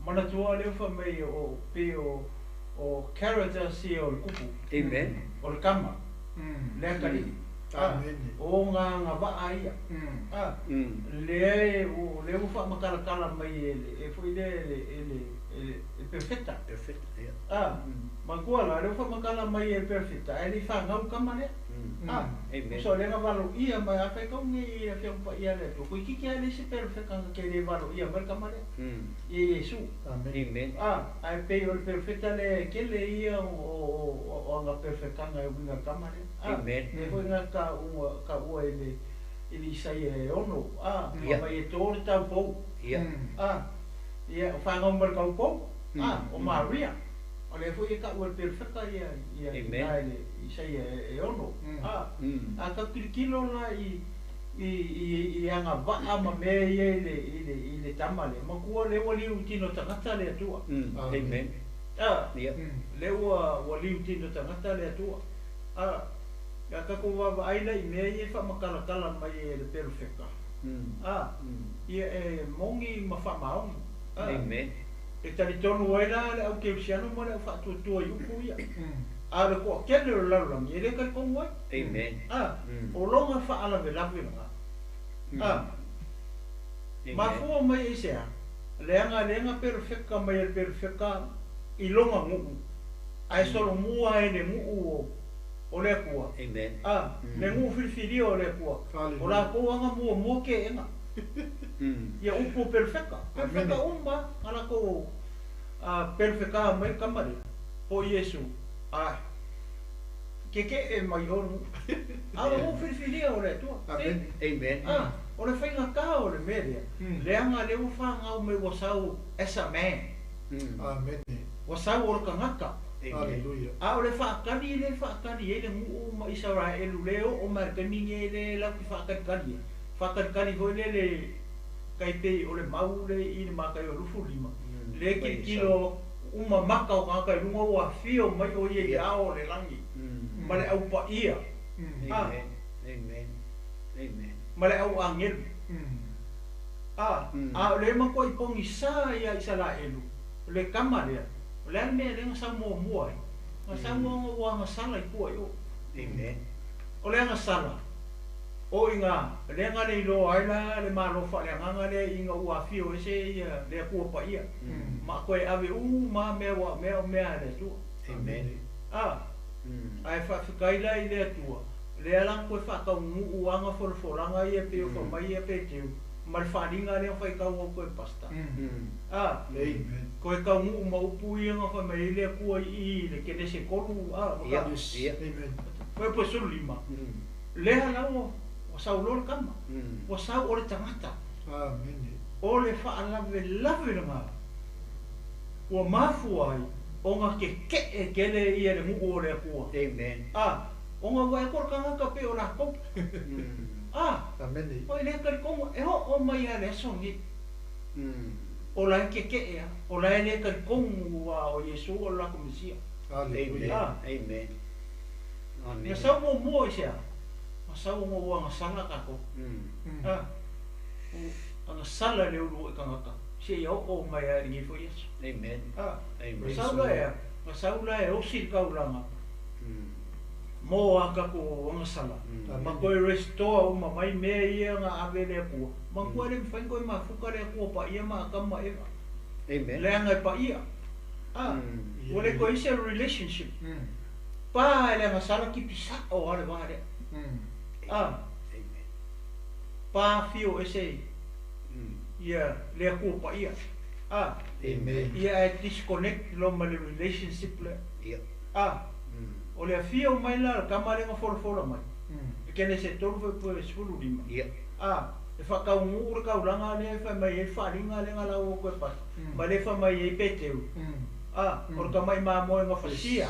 Manatua lea ua fai mai o pei o o characters ia o le kupu. Amen. O le kama. Le atalii. Amen. O ga agavaa ia. Lea o lea ua faamatalatala mai e le e foi lea e le e le e le perfeta. Perfeta, ia. Manatua la lea ua faamatala mai e le perfeta ae le i fanau le kama lea. Amen. Uso lea na valoia mai afai tau nei i Afioga Paia a le Atua toeitiiti lava le isi perfeta na te le valoia mai le kama lea. Ia Iesu. Amen. Ae pei o le perfeta lea e tele ia o ana perfetaga e uiga i le kama lea. Amen. Lea foi na taua e le i le Isaia e 6, Ia. Fai mai e to le taupou. Ia. Ia, o fanau mai le taupou, o Maria. O lea foi e taua e le perfeta ia ia Amen. ina i le Isaia e 6. A tau tilotilo la i i i i agavaa ma mea ia i le i le i le tama lea, matua lea ua liutino tagata le Atua. Amen. Ia. Lea ua ua liutino tagata le Atua. Ia tatou vaavaai la i mea ia e faamatalatala mai e le perofeta. Ia e moni ma faamaoni. Amen. E talitonu ai la le au kerisiano ma le au faatuatua i upu ia. A o le toatele o le lalolagi e le talitonu ai. Amen. O lona faalavelave lena. Mafua mai aisea? Leaga lea na perofeta mai e le perofeta i lona nuu, ae solomua e le nuu o le Atua. Amen. Le nuu filifilia o le Atua. O latou aga muamua keega. Ia upu o perofeta. Perofeta uma na latou perofeta mai le tama lea, po o Iesu. Keke'e mai o le nuu. A o le nuu filifilia o le Atua. Amen. Amen. O le faigata o le mea lea, leaga lea ua fanau mai ua sau as a man. Amen. Ua sau o le tagata. Amen. Hallelujah. A o le faatali lea e faatali ai le nuu ma Isaraelu lea e oo mai i le taimi lenei lea latou te faatalitali ai. Faatalitali foi lea le tai pei o le mau lea i le Mataio 25, lea e tilotilo uma maka o tagata i luga ua afio mai o ia i ao o le lagi ma le au paia. Amen. Amen. Amen. Ma le au agelu. A o lea e matuai pogisa ia Isaraelu, o le tama lea, o le a le mea lea na sau muamua ai? Na sau ona ua agasala i tua i o. Amen. O le agasala, o i ina lea na le iloa ai la le Malo faaleagaga lea ina ua afio ese ia le Atua Paia, ma toe ave uma lava mea ua mea o mea a le Atua. Amen. Ae faafetai la i le Atua, lea la na toe faataunuu ana folafolaga ia pei o fai mai ia Peteu ma le faaaliga lea na faitau atu e Pastor. Amen. Toe taunuu ma upu ia na fai mai ai le Atua i i le Kenese 3, Ia. Yes. Ia. Amen. Foi po 15. Lea la ua sau loa le tama. Ua sau o le tagata. Amen. O le faalavelave lena ua mafua ai ona keke'e tele ia le nuu o le Atua. Amen. Ona ua e ko le tagata pei o latou. Amen. O i le talitonu e oo mai lava i le aso lenei. O la e keke'e lava, o la e le talitonu ua o Iesu o le latou Mesia. Hallelujah. Amen. Amen. Na sau muamua i se a? Na sau ona ua agasala tatou. Ua agasala le ulu o i tagata. Seia oo mai lava i lenei foi aso. Amen. A, Amen. sau la ea, na sau la e osi le taulaga mo a tatou agasala, ma toe restore uma mai mea ia na ave e le Atua. Manatua e le mafai ona toe mafuta le Atua paia ma Atamu ma Eva. Amen. Leaga e paia. A, ua le toe i se relationship. Pa e le agasala tipi sa'o lava le va lea. A, Amen. pa afio ese ia le Atua paia. A, Amen. ia ae disconnect loa ma le relationship lea. Ia. A, o le afio mai la o le tama lea na folafola mai, e Kenese 3:15. Ia. A, e faataunuu le taulaga lea e fai mai ai le faaaliga lea na lau atu e Pasi, ma lea e fai mai ai Peteru. A, o le tama'i mamoe na fasia.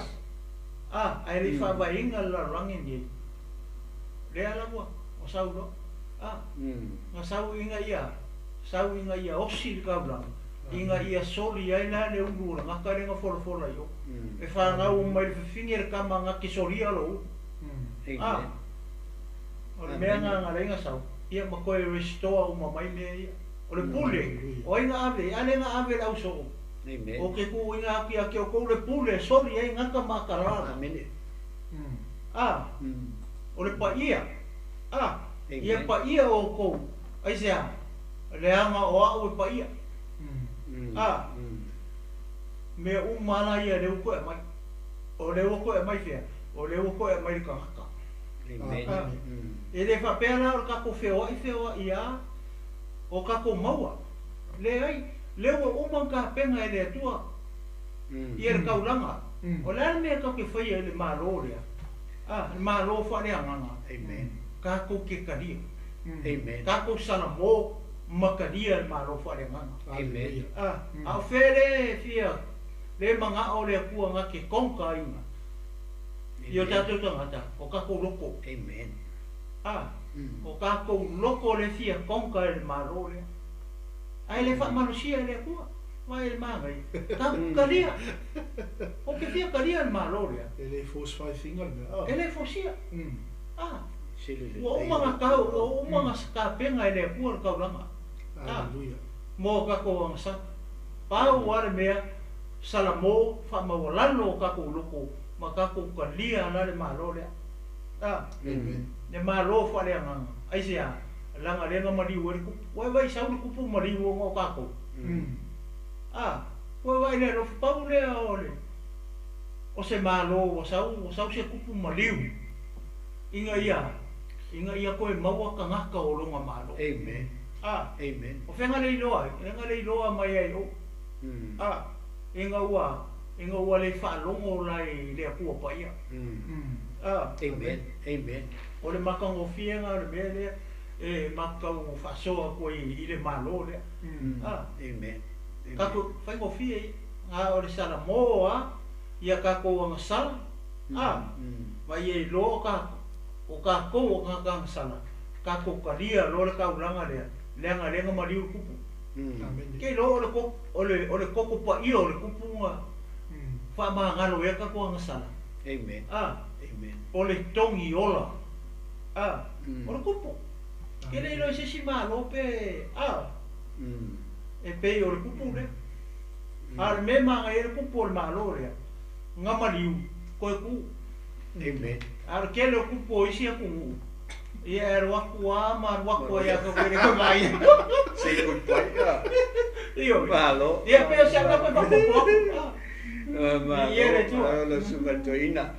A, ae le i faavaeina le lalolagi lenei. Lea lava, ua sau loa. A, na sau ina ia, sau ina ia osi le taulaga, ina ia soli ai la le ulu o le gata lea na folafola i o. E fanau mai le fafine le tama na te solia lou ulu. A, Amen. o le mea na na leai na sau, ia ma toe restore uma mai mea ia. O le pule, o ai na ave, a lea na ave le ausoo. Amen. O ke tuuina atu ia te outou le pule e soli ai gata ma atalala. Amen. A, o le paia. A, ia Amen. paia outou. Aisea, leaga o au e paia. A, mea uma la ia lea ua toe aumai. O lea ua toe aumai fea? O lea ua toe aumai le tagata. Amen. A, e le faapea la o le tatou feoai feoai lava o tatou maua. Leai, lea ua uma ona tapena e le Atua ia le taulaga. O le a le mea tatou te faia i le Malo lea? A, le Malo faaleagaga. Amen. Tatou te talia. Amen. Tatou salamo ma talia le Malo faaleagaga. Amen. A, a o fea le fia, le mana'o le Atua na te konkaina i o tatou tagata, o tatou loko. Amen. A, o tatou loko le fia konka e le Malo lea. Ae le faamalosia e le Atua, vaai i le manaia. Tatou talia. O te fia talia le Malo lea. E le force faifiga le mea. E le fosia. A, Sele le ua uma na tau, ua uma na tapena e le Atua le taulaga. A, Hallelujah. mo tatou agasala. Pau lava le mea, salamo faamaualalo o tatou loko ma tatou talia la le Malo lea. A, Amen. le Malo faaleagaga. Aisea, laga lea na maliu ai le kupu. Ua e vaai sau le kupu maliu ona o tatou. A, ua e vaai le alofa pau lea o le o se Malo ua sau, ua sau se kupu maliu ina ia, ina ia toe maua tagata o lona Malo. Amen. A, Amen. o fega le iloa ai, lega le iloa mai ai o. A, ina ua, ina ua le faalogo la i le Atua paia. A, Amen. Amen. o le matagofie na o le mea lea e matau faasoa atu ai i le Malo lea. A, Amen. Amen. tatou faigofie ia. A o le salamo a, ia tatou agasala. A, ma ia iloa o tatou, o tatou o tagata agasala, tatou talia loa le taulaga lea, leaga lea na maliu le kupu. Amen. Ke iloa o le koko, o le, o le koko paia o le kupu na faamagalo ai a tatou agasala. Amen. A, Amen. o le togi ola. A, o le kupu. Ke le iloa i se isi Malo pe, a, e pei o le kupu lea. A o le mea e magaia ai le kupu o le Malo lea, na maliu, koe ku. Amen. A o le tele o kupu o isi atunuu, ia e alu atu lava ma alu atu ai a tatou e le toe vaai. Se i pai. Ioe. Malo. Ia pei o se aga koe faaopoopo atu. A, Malo. Ia le Atua. Lo suka toina.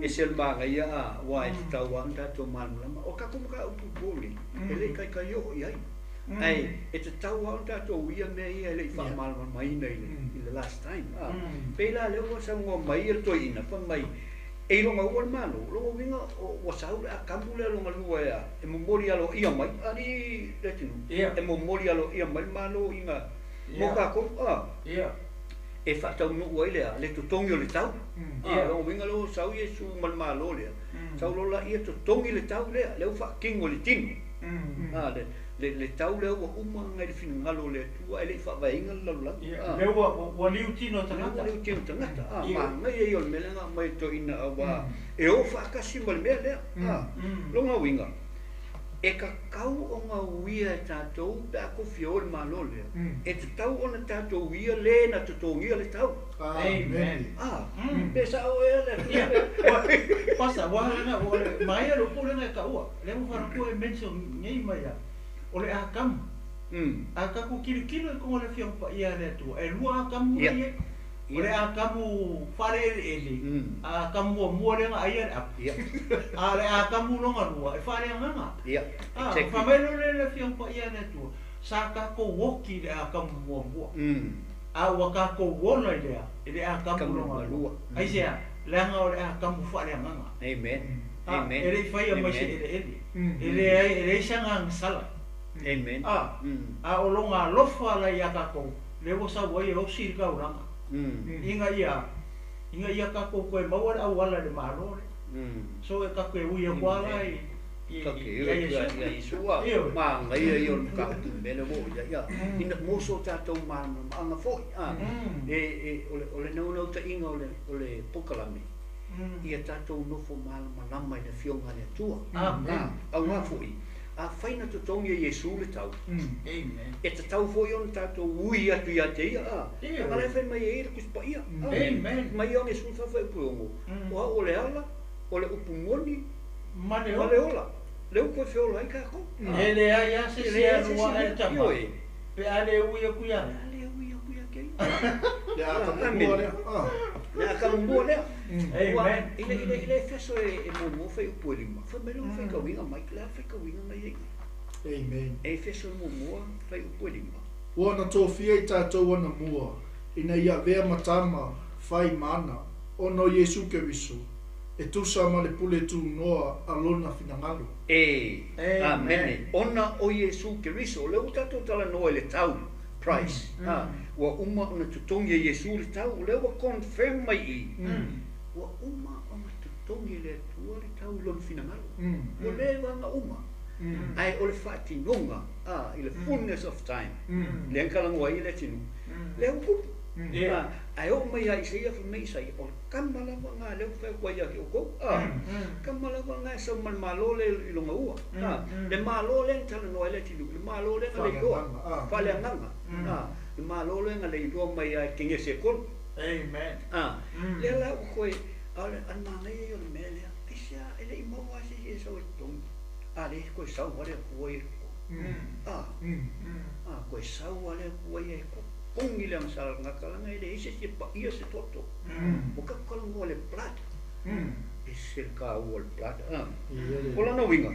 E se le magaia a wa e tatau lava ona tatou malamalama. O tatou mataupu pupuli, e le i kaikai oo i ai. Ae e tatau lava ona tatou uia mea ia e le i faamalamalamaina i le, i le last time. A, pei la lea ua saunoa mai ia le toeaina, fai mai, e iloga ua le Malo, lona uiga ua sau le akamu lea lona lua e a, e momoli aloaia mai, alii le atunuu, Ia. e momoli aloaia mai le Malo ina mo Ia. tatou, a, Ia. e faataunuu ai le a, le totogi o le tau. A, Ia. lona uiga lea ua sau Iesu ma le Malo lea, sau loa laia totogi le tau lea, lea ua faatino i le tino. A, le, le, le tau lea ua uma ngai le finagalo o le Atua ae le i faavaeina le lalolagi. Ia, A, lea ua, ua liu tino tagata. ua liu tino tagata. A, Ia. magaia ia o le mea lea na aumai e toeaina auā e o faatasi ma le mea lea. A, lona uiga, E tatau ona uia e tatou pe a tofi e o le Malo lea, e tatau ona tatou uia le na totogia le tau. Amen. Ah, pe sao ea le Ia, Pasta, ua lena, o le maia le upu lena e taua, lea ua faalakua e mention nei mai ia, o le Akamu. A tatou tilotilo i totonu o le Afioga Paia a le Atua, e lua Akamu la i ai. O le Akamu faaleeleele, Akamu muamua lea na aia le apu, a o le Akamu lona lua e faaleagaga. A, fai mai loa lea le Afioga Paia a le Atua, sa tatou oti i le Akamu muamua, a ua tatou ola i le a? I le Akamu lona lua. Aisea? Leaga o le Akamu faaleagaga. A, e le i faia mai se eleele, e leai, e leai se agaga sala. A, a o lona alofa la ia tatou, lea ua sau ai e osi le taulaga, ina ia, ina ia tatou toe maua le auala i le Malo lea. So e tatou te ui atu lava la i, i, ia Iesu. Ia Iesu a, manaia ia o le mataupu i le mea lea ua oo i ai, a, ina mo so tatou malamalamaaga foi, a, e, o le naunautaiga o le, o le polokalame, ia tatou nofo malamalama i le Afioga a le Atua. A, aua foi, afai na totogi e Iesu le tau, e tatau foi ona tatou ui atu ia te ia, a, leaga la e fai mai e ia le Tusi Paia, a, mai Ioane 14:6, o au o le ala, o le upu moni, ma le ola, lea ua toe feola ai tatou. E leai lava se isi e alu ae le tama, pe a le ui atu ia. Pe a le ui atu ia te ia. Le ata mua lea. Le ata mua lea. Ua, i le, i le, i le Efeso e muamua fuaiupu e 5, fai mai lona faitauina mai, o le a le faitauina na i ai i? Amen. E Efeso e muamua fuaiupu e 5. Ua na tofia i tatou anamua, ina ia avea ma tama fai ma ana, ona o Iesu Keriso, e tusa ma le pule tunoa a lona finagalo. E, Amene. Ona o Iesu Keriso, o lea ua tatou talanoa i le tau, price, a, ua uma ona totogi e Iesu le tau, o lea ua confirm mai i i, ua uma ona totogi e le Atua le tau i lona finagalo. Ua leva ona uma, ae o le faatinoga, a, i le fullness of time, lea na talanoa ai le atunuu, lea ua tupu. A, ae oo mai ia Isaia, fai mai Isaia, o le tama lava lena lea ua fai atu ai ia te outou, a, tama lava lena e sau ma le Malo lea i lona ua, a, le Malo lea na talanoa ai le atunuu, le Malo lea na leiloa, faaleagaga, a, le Malo lea na leiloa mai ia i Kenese e tolu. A, lea la ua toe, a o le manaia ia o le mea lea, aisea e le i maua lava se isi e sau e totogi, a lea e toe sau lava le Atua ia i totonu. A, a, toe sau lava le Atua ia e totogi le agasala o le tagata, leaga e leai se isi e paia se toto. Ua tatou talanoa i le blood, e ese le taua o le blood. A, o lona uiga,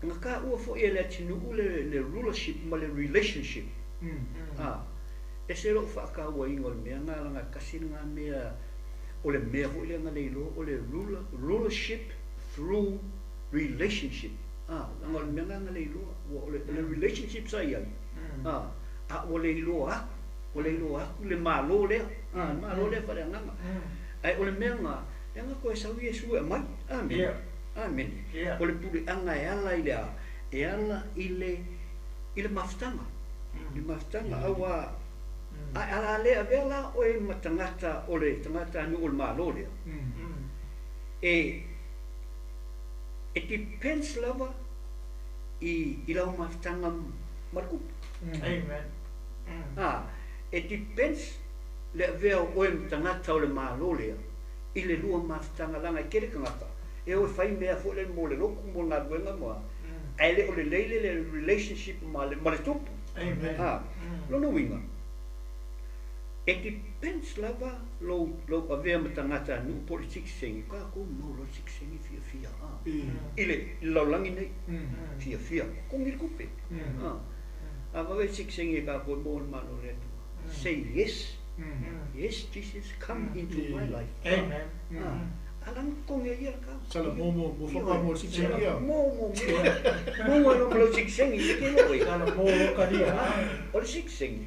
na taua foi e le atunuu le rulership ma le relationship. A, ese lou faatauaina o le mea lena, leaga e tasi lena mea, o le mea foi lea na leiloa o le rulership through relationship. A, leaga o le mea lena na leiloa, ua o le relationship sa i ai, a, a ua leiloa atu, ua leiloa atu le Malo lea, a, le Malo lea faaleagaga. Ae o le mea lena, lea na toe sau Iesu e aumai. Amene. Amene. O le puleaga e ala i le a? E ala i le, i le mafutaga. I le mafutaga, aua, a, a le avea la oe ma tagata o le tagatanuu o le Malo lea, e, e depends lava i, i lau mafutaga ma le tupu. A, e depends le avea o oe ma tagata o le Malo lea i le lua mafutaga leaga e tele tagata e o e fai mea foi lele mo le lotu mo le galuega ma ae le o lelei le relationship ma le ma le tupu. A, lona uiga, e depends lava lou lou avea ma tagata nuu po o le sitiseni, tatou mau loa le sitiseni fiafia a i le lalolagi nei fiafia, totogi le tupe. A, a vave le sitiseni e tatou e maua le Malo o le Atua. Say yes, yes Jesus come into my life. Amen. A, ala na totogi ai ia le tau. Sala mo mo mo whaka mo sitiseni ia. Mo mo mo. Mo mo ma lau sitiseni i te loe. Sala mo o karia. O le sitiseni,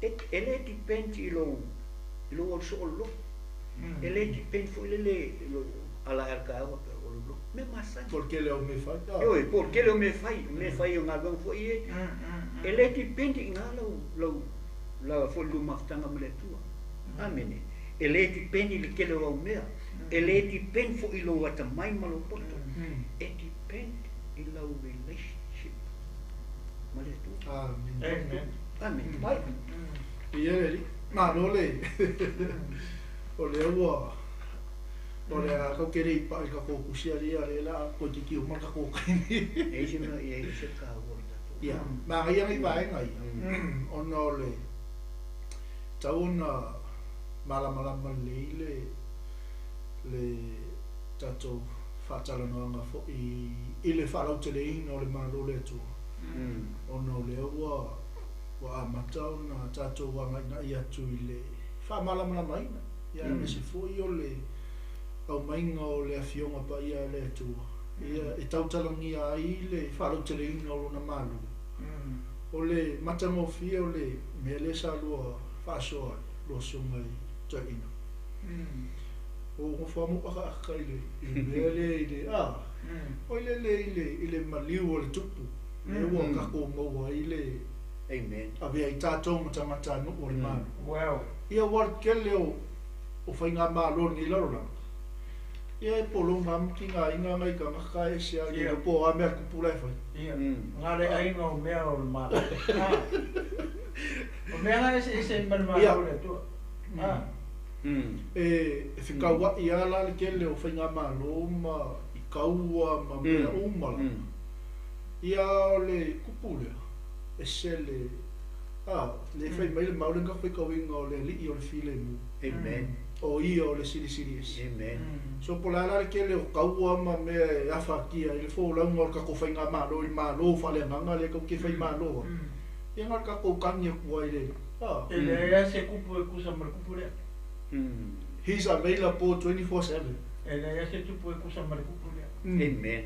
e le depend i lou, i lou alu soo o le lotu. E le depend foi lele i lou ala e ala taeao pe o le lotu. Mea masani. Po o le tele o mea fai. Ioe, po o le tele o mea fai, o mea fai o galuega foi e, e le depend i ina lau, lau, la foi lua mafutaga ma le Atua. Amene. E le depend i le tele o au mea. E le depend foi i lou atamai ma lou poto. E depend. depend i lau relationship ma le Atua. Amen. Amen. Amen. Mai. Ia le alii. Malo le o lea ua o le a kau ke le i paʻa i le tatou tusi a lea lea la toeitiiti uma le tatou taimi. E i se mea e i se taua le tatou. Ia, manaia nei vaega ia ona o le tatau ona malamalama lelei le le tatou faatalanoaga foi i le faalauteleina o le Malo o le Atua ona o lea ua ua amata ona tatou againaʻi atu i le faamalamalamaina, ia aemaise foi o le aumaiga o le Afioga Paia a le Atua, ia e tautalagia ai le faalauteleina o Lona Malo. O le matagofie o le mea lea sa lua faasoa ai, lua susuga i toeaiina. Ua ou nofo lava ma ou akaaka i le i le mea lea i le, a, oi lele i le i le maliu o le tupu, lea ua tatou maua ai le Amen. Avea ai tatou ma tagatanuu o le Malo. Well. Ia aua le tele o o faigamalo o lenei lalolagi, ia e pologa lava ma tigaina nai tagata e ese lava i le po o a mea a le tupu la e fai. Ia, na le aiga o mea o le Malo. O mea na eseese ai ma le Malo o le Atua. E fekauaʻi lava la le tele o faigamalo ma i kaua ma mea uma lava. Ia o le kupu lea, e sele, a, le fai mai le mau le na faitauina o le alii o le filemu. Amen. O ia o le Silisili Ese. Amen. So po o le a la le tele o kaua ma mea e afatia ai le folauga o le tatou faigamalo i le Malo faaleagaga lea tatou te faimalo ai, ia na o le tatou tagi atu ai i le, a. E leai lava se kupu e tusa ma le kupu lea. He's available 24/7. E leai lava se tupu e tusa ma le kupu lea. Amen.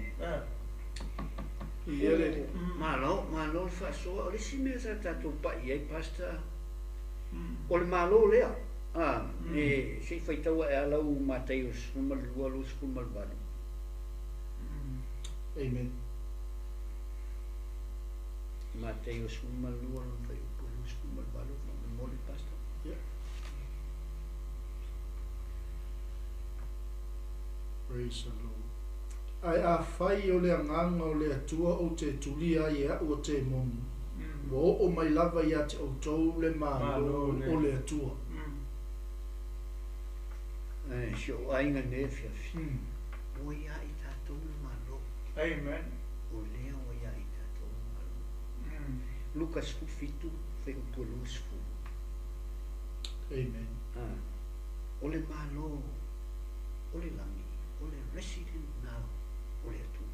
Ia le. Malo, malo le faasoa. O le isi mea sa tatou pai i ai Pastor, o le Malo lea, a, e, se i faitau ae lava lau Mataio 12, 28. Amen. Mataio 12, lona fuaiupu 28, faamolemole Pastor. Yeah. Praise the Lord. Ae afai o le agaga o le Atua ou te tulia ai e aʻu o temoni, ua oo mai lava ia te outou le Malo o le Atua. E si ou aiga nei afiafi, ua ia i tatou le Malo. Amen. O lea ua ia i tatou le Malo. Luka 17, fuaiupu e 20. Amen. O le Malo o le lagi, o le resident na o le Atua.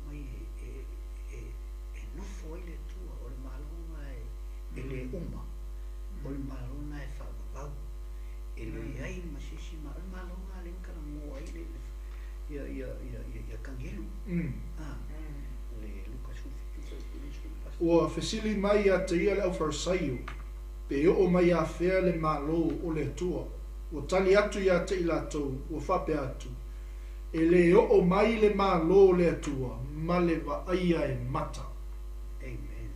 Mai e nofo ai le Atua, o le Malo na e le uma, o le Malo na e faavavau, e leai ma se isi ma, o le Malo na lea na talanoa ai le ia ia ia ia Kagelu. Le Luka 17, 20. Ua fesili mai ia te ia le aufarisaio, pe oo mai afea le Malo o le Atua. Ua tali atu ia te i latou, ua faapea atu, E le oo mai le Malo o le Atua ma le vaaia e mata. Amen.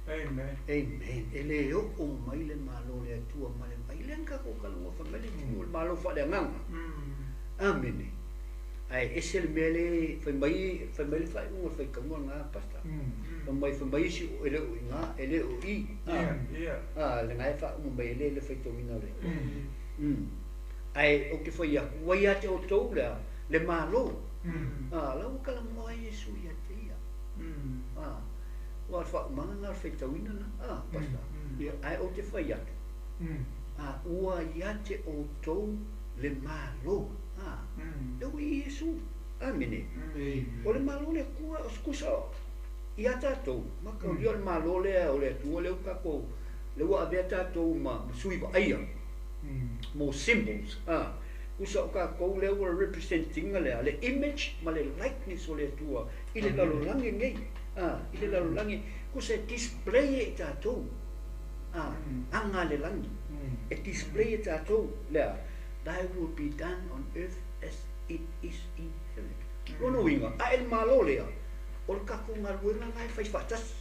Amen. Amen. E le oo mai le Malo o le Atua ma le vaaia. Lea na tatou talanoa fai mai le tino o le Malo faaleagaga. Amene. Ae ese le mea le fai mai, fai mai le faaiuga o le faitauga lena, Pastor. Fai mai, fai mai isi e le o i ina, e le o i. A, lena e faauma mai ai le le faitauina o le. Ae ou te fai atu, ua ia te outou le a? Le Malo. A, la ua talanoa ai Iesu ia te ia. A, ua o le faaumaga lena o le faitauina lena. A, Pastor. Ae ou te fai atu, a, ua ia te outou le Malo. A, lea ua i Iesu. Amene. O le Malo o le Atua, o se kusa ia tatou, mataulia o le Malo lea o le Atua lea ua tatou, lea ua avea tatou ma sui vaaia, mo symbols, a, kusa o tatou lea ua represent ina le a, le image ma le likeness o le Atua i le lalolagi nei, a, i le lalolagi, kusa e display e i tatou, a, aga a le lagi, e display e tatou le a, thy will be done on earth as it is in heaven. Lona uiga, a e le Malo lea, o le tatou galuega lena e fai faatasi.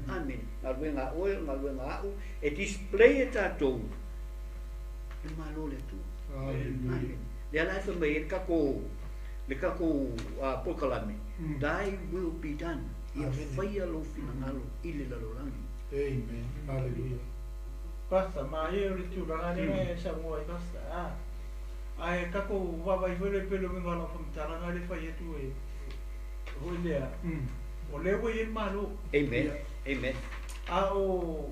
Amene. Galuega a oe, o le galuega a au, e display e tatou le Malo o le Atua. Amene. Lea la e fai mai ai le tatou, Le tatou polokalame, Thy will be done, ia faia lou finagalo i le lalolagi. Amen. Hallelujah. Pastor, maia o le tulaga lea e saunoa ai Pastor. A, ae tatou vaavaai foi lea pei o le uiga o lau faamatalaga lea e fai atu e foi lea, o lea ua i ai le Malo. Amen. Amen. A o,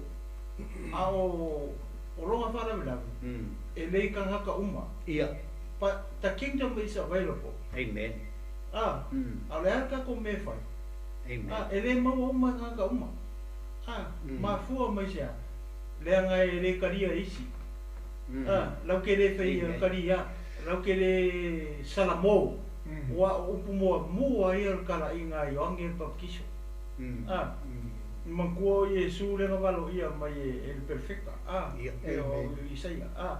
a o, o lona faalavelave, e le i tagata uma. Ia. But the kingdom is available. Amen. A, a o le a le tatou mea e fai? Amen. A, e le maua uma e tagata uma. A, mafua mai se a? Leaga e le talia e isi. A, lau ke le fai talia, lau ke le salamo, ua o upu muamua ia o le talaiga a Ioane le Papatiso. A, manatua o Iesu lea na valoia mai e le perofeta, a, e o Isaia. A,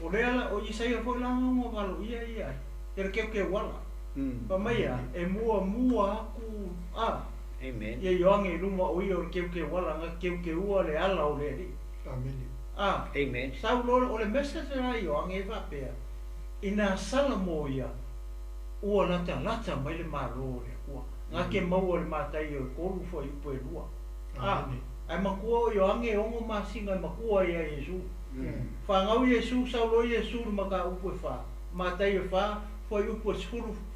o lea la, o Isaia foi la na valoia ia ai, e le keukeuala. Fai mai a, e muamua atu, a, Amen. ia Ioane i luma o ia o le keukeuala na keukeua le ala o le Alii. Amen. A, Amen. Sau loa o le message la Ioane e faapea, ina sala mo ia, ua latalata mai le Malo o le Atua. Nga ke maua le Mataio e 3 fuaiupu e 2. A, ae matua o Ioane e 6 masina e matua ia Iesu. Whangau Iesu, sau loa Iesu le mataupu e 4. Mataio e 4, fuaiupu e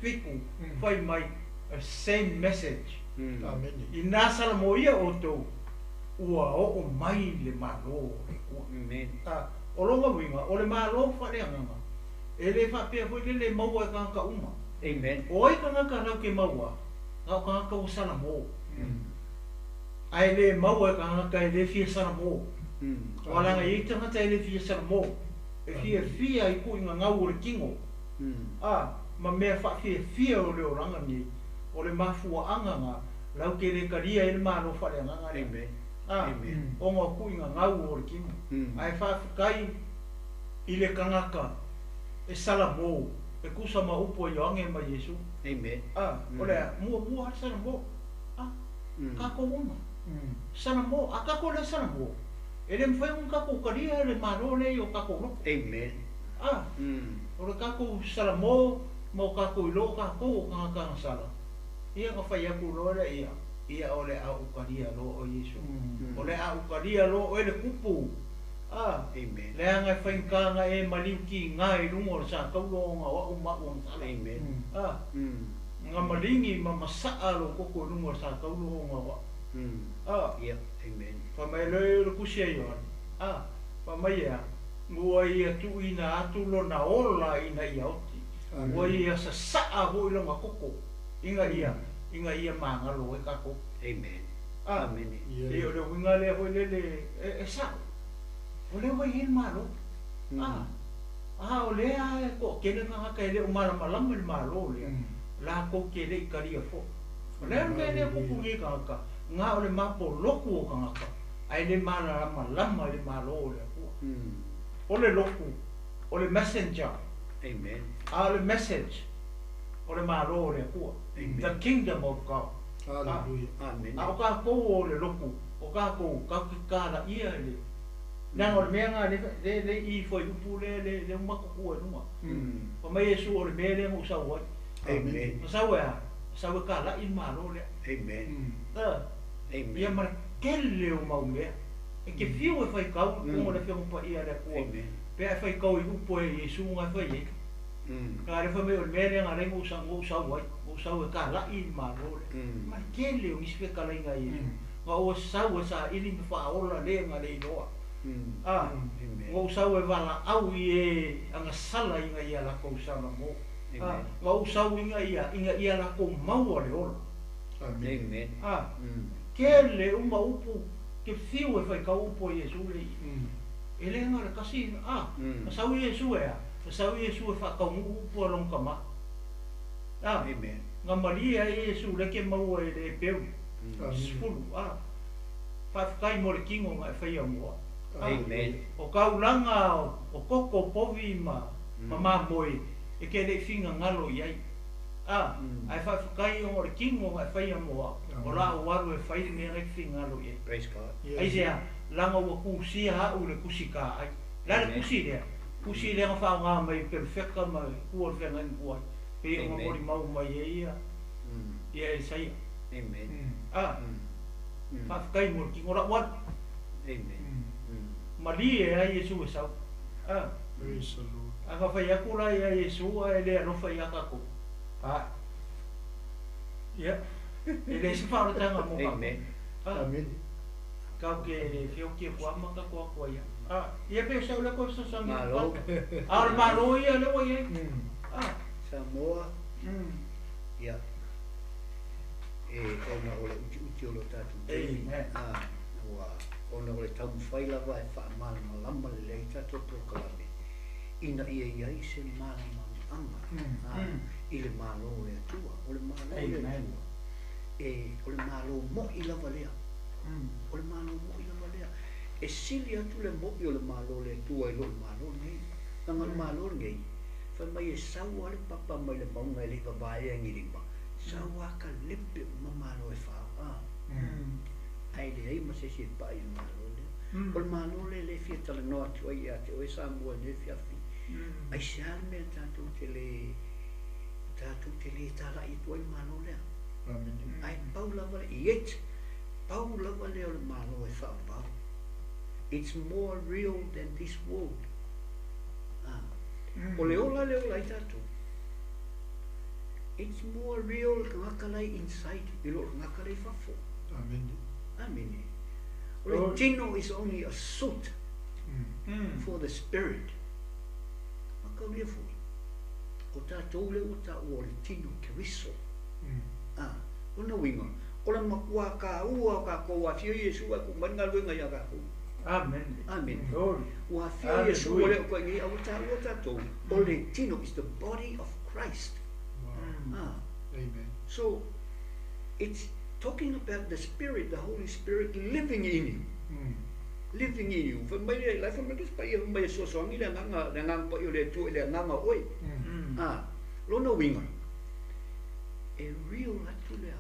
17, fai mai, a same message. Amen. Ina sala mo ia o tau, ua oo mai le Malo o le Atua. Amen. A, o longa uiga, o le Malo faaleagaga, e le faapea foi le le maua e tagata uma. Amen. O ai tagata lau ke maua, na o tagata ua salamo. Ae le maua e tagata e le fia salamo. O alaga i ai tagata e le fia salamo, e fiafia i kuiga gau o le tino. A, ma mea faafiafia o le olaga nei, o le mafuaaga ga, lau ke le talia ai le Malo faaleagaga lea. Amen. A, Amen. ona o kuiga gau o le tino. Ae faafetai i le tagata e salamo, e kusa ma upu a Ioane ma Iesu. Amen. A, o le a, muamua le salamo. A, tatou uma. Salamo, a tatou le salamo. E le mawhai ona tatou talia le Malo lea i o tatou loko. Amen. A, o le tatou salamo ma o tatou iloa o tatou o tagata na sala. Ia na whai atu loa lea ia, ia o le a utalia loa o Iesu. O le a utalia loa o ele kupu. A, Amen. leaga e faigata e maliu ki ngā i lunga o le sa taulo o ngā wau mau o ngā sala. Amen. A, ngā malingi ma masaa lo koko i lunga o le sa taulo o ngā wau. A, Yeah. Amen. wha mai loe o le kusi a Ioane. A, wha mai ea, ngua ia tuina atu lo na ola ina ia oti. Ua ia sasaa hoi longa koko. Inga ia, inga ia maangalo e kako. Amen. A, Amen. e o le winga lea hoi lele, e sao. O lea ua i ai le Malo. A, a o lea e ko kele ngā ka e le o malamalama le Malo lea. La ko ke le i karia fo. O lea mea lea kupu ngi kangaka, ngā o le mapo loku o kangaka, ai le malalamalama le Malo o le Atua. O le loku, o le messenger, Amen. a o le message, o le Malo o le Atua. Amen. The kingdom of God. Hallelujah. Amen. A o kākou o le loku, o kākou, kau ki kāla ia le. Nanga o le mea ngā le, le i fo i upu le, le, le umakuku e lunga. Pa mai Iesu o le mea le ngu sau ai. Amen. Ma sau e a, sau e kāla i malo lea. Amen. A, Amen. ia mara kele o mau mea. E ke fiu e whai kau, kungo le whionga pa ia le kua. Amen. Pea e whai kau i upu e Iesu ngā whai e. Ngā le whai mai o le mea lea ngā le ngu sau, ngu sau ai, ngu sau e kāla i malo lea. Mara kele o ngisi whai kala i ngā Iesu. Ngā o sau e sa ili me whaola le ngā le iloa. A, Amen. ngā sau e wala au i e anga sala i ngā ia lako sala mo. A, Amen. ngā sau i ngā ia, i ngā ia lako maua le ola. Amen. Amen. A, kele uma upu, ke fiu e whai kau upu e Iesu le i. E le ngā le kasi, a, a sau Iesu e a, a sau Iesu e whakau ngu upu a long kama. A, Amen. ngā maria e Iesu le ke maua e le e peu. Sefulu, a, whawhakai mo le kingo ngā e whaia mua. A, Amen. O kaulanga o koko povi ma, ma mamoe, e ke le whinga ngalo i ai. A, ai whawhakai o le kingo ngā e whaia mua, o la o waru e whai mea ngai whinga ngalo i ai. Praise God. Ai se a, langa ua kusia hau le kusi ka ai. La le Amen. kusi lea, kusi lea ngā whao ngā mai perfecta ma kua le whenga ngua ai. Pe o Amen. moli mau mai e ia ia Isaia. Amen. A faafetai mo le tino la'u alu. Amen. Malie e ai Iesu e sau. A Praise the Lord. a fafai aku la ia Iesu ae le alofa iā tatou. A ia e le se faaolataga mo tatou. Amen. A Amen. kau ke fioki e kuama ka kua kua ia. A ia pe sau le koe fesoasoani. Malo. A o le malo ia lea ua i ai. A Samoa. Ia. E ona o le utiuti o lo tatou taimi. Amen. A ua ona o le taumafai lava e faamalamalama lelei tatou polokalame. Ina ia iai se malamalamaaga i le malo o le Atua. O le malo o le Amen. Atua. E o le malo mo'i lava lea. O le malo mo'i lava lea. E sili atu le mo'i o le malo o le Atua i lo le malo lenei. Leaga o le malo lenei, fai mai e sau lava le papa mai le mauga e le i vavaea i ni lima. Sau lava ka lepe uma malo e fao. Ae leai ma se isi e pa'i i le malo lea. O le malo lea lea e fia talanoa atu ai ia te oe Samoa i lenei afiafi. Aisea le mea tatou te le tatou te le tala'i atu ai le malo lea. Amen. Ae pau lava le yet pau lava lea o le malo e faavavau. It's more real than this world. Ah. O le ola le ola ai tatou. It's more real le tagata la e inside i lo le tagata la e i fafo. Amen. Amene. O le tino is only a suit for the spirit. Makaulia foi. O tatou lea ua taua o le tino Keriso. Ah, ona uiga, o le matua kāua o kākou afio Iesu ae tuu mai le galuega iā kākou. Amen. Amen. Glory. Ua afio Iesu o lea o koe nei, a ua taua tatou, o le tino is the body of Christ. Wow. Ah. Amen. So, it's talking about the Spirit, the Holy Spirit living in you. Living in you. Fai mai le, lai fai mai le paia, fai mai e soasoagi le agaga, le agaga paia o le Atua i le agaga o oe. Ah, lona uiga, e real atu lea,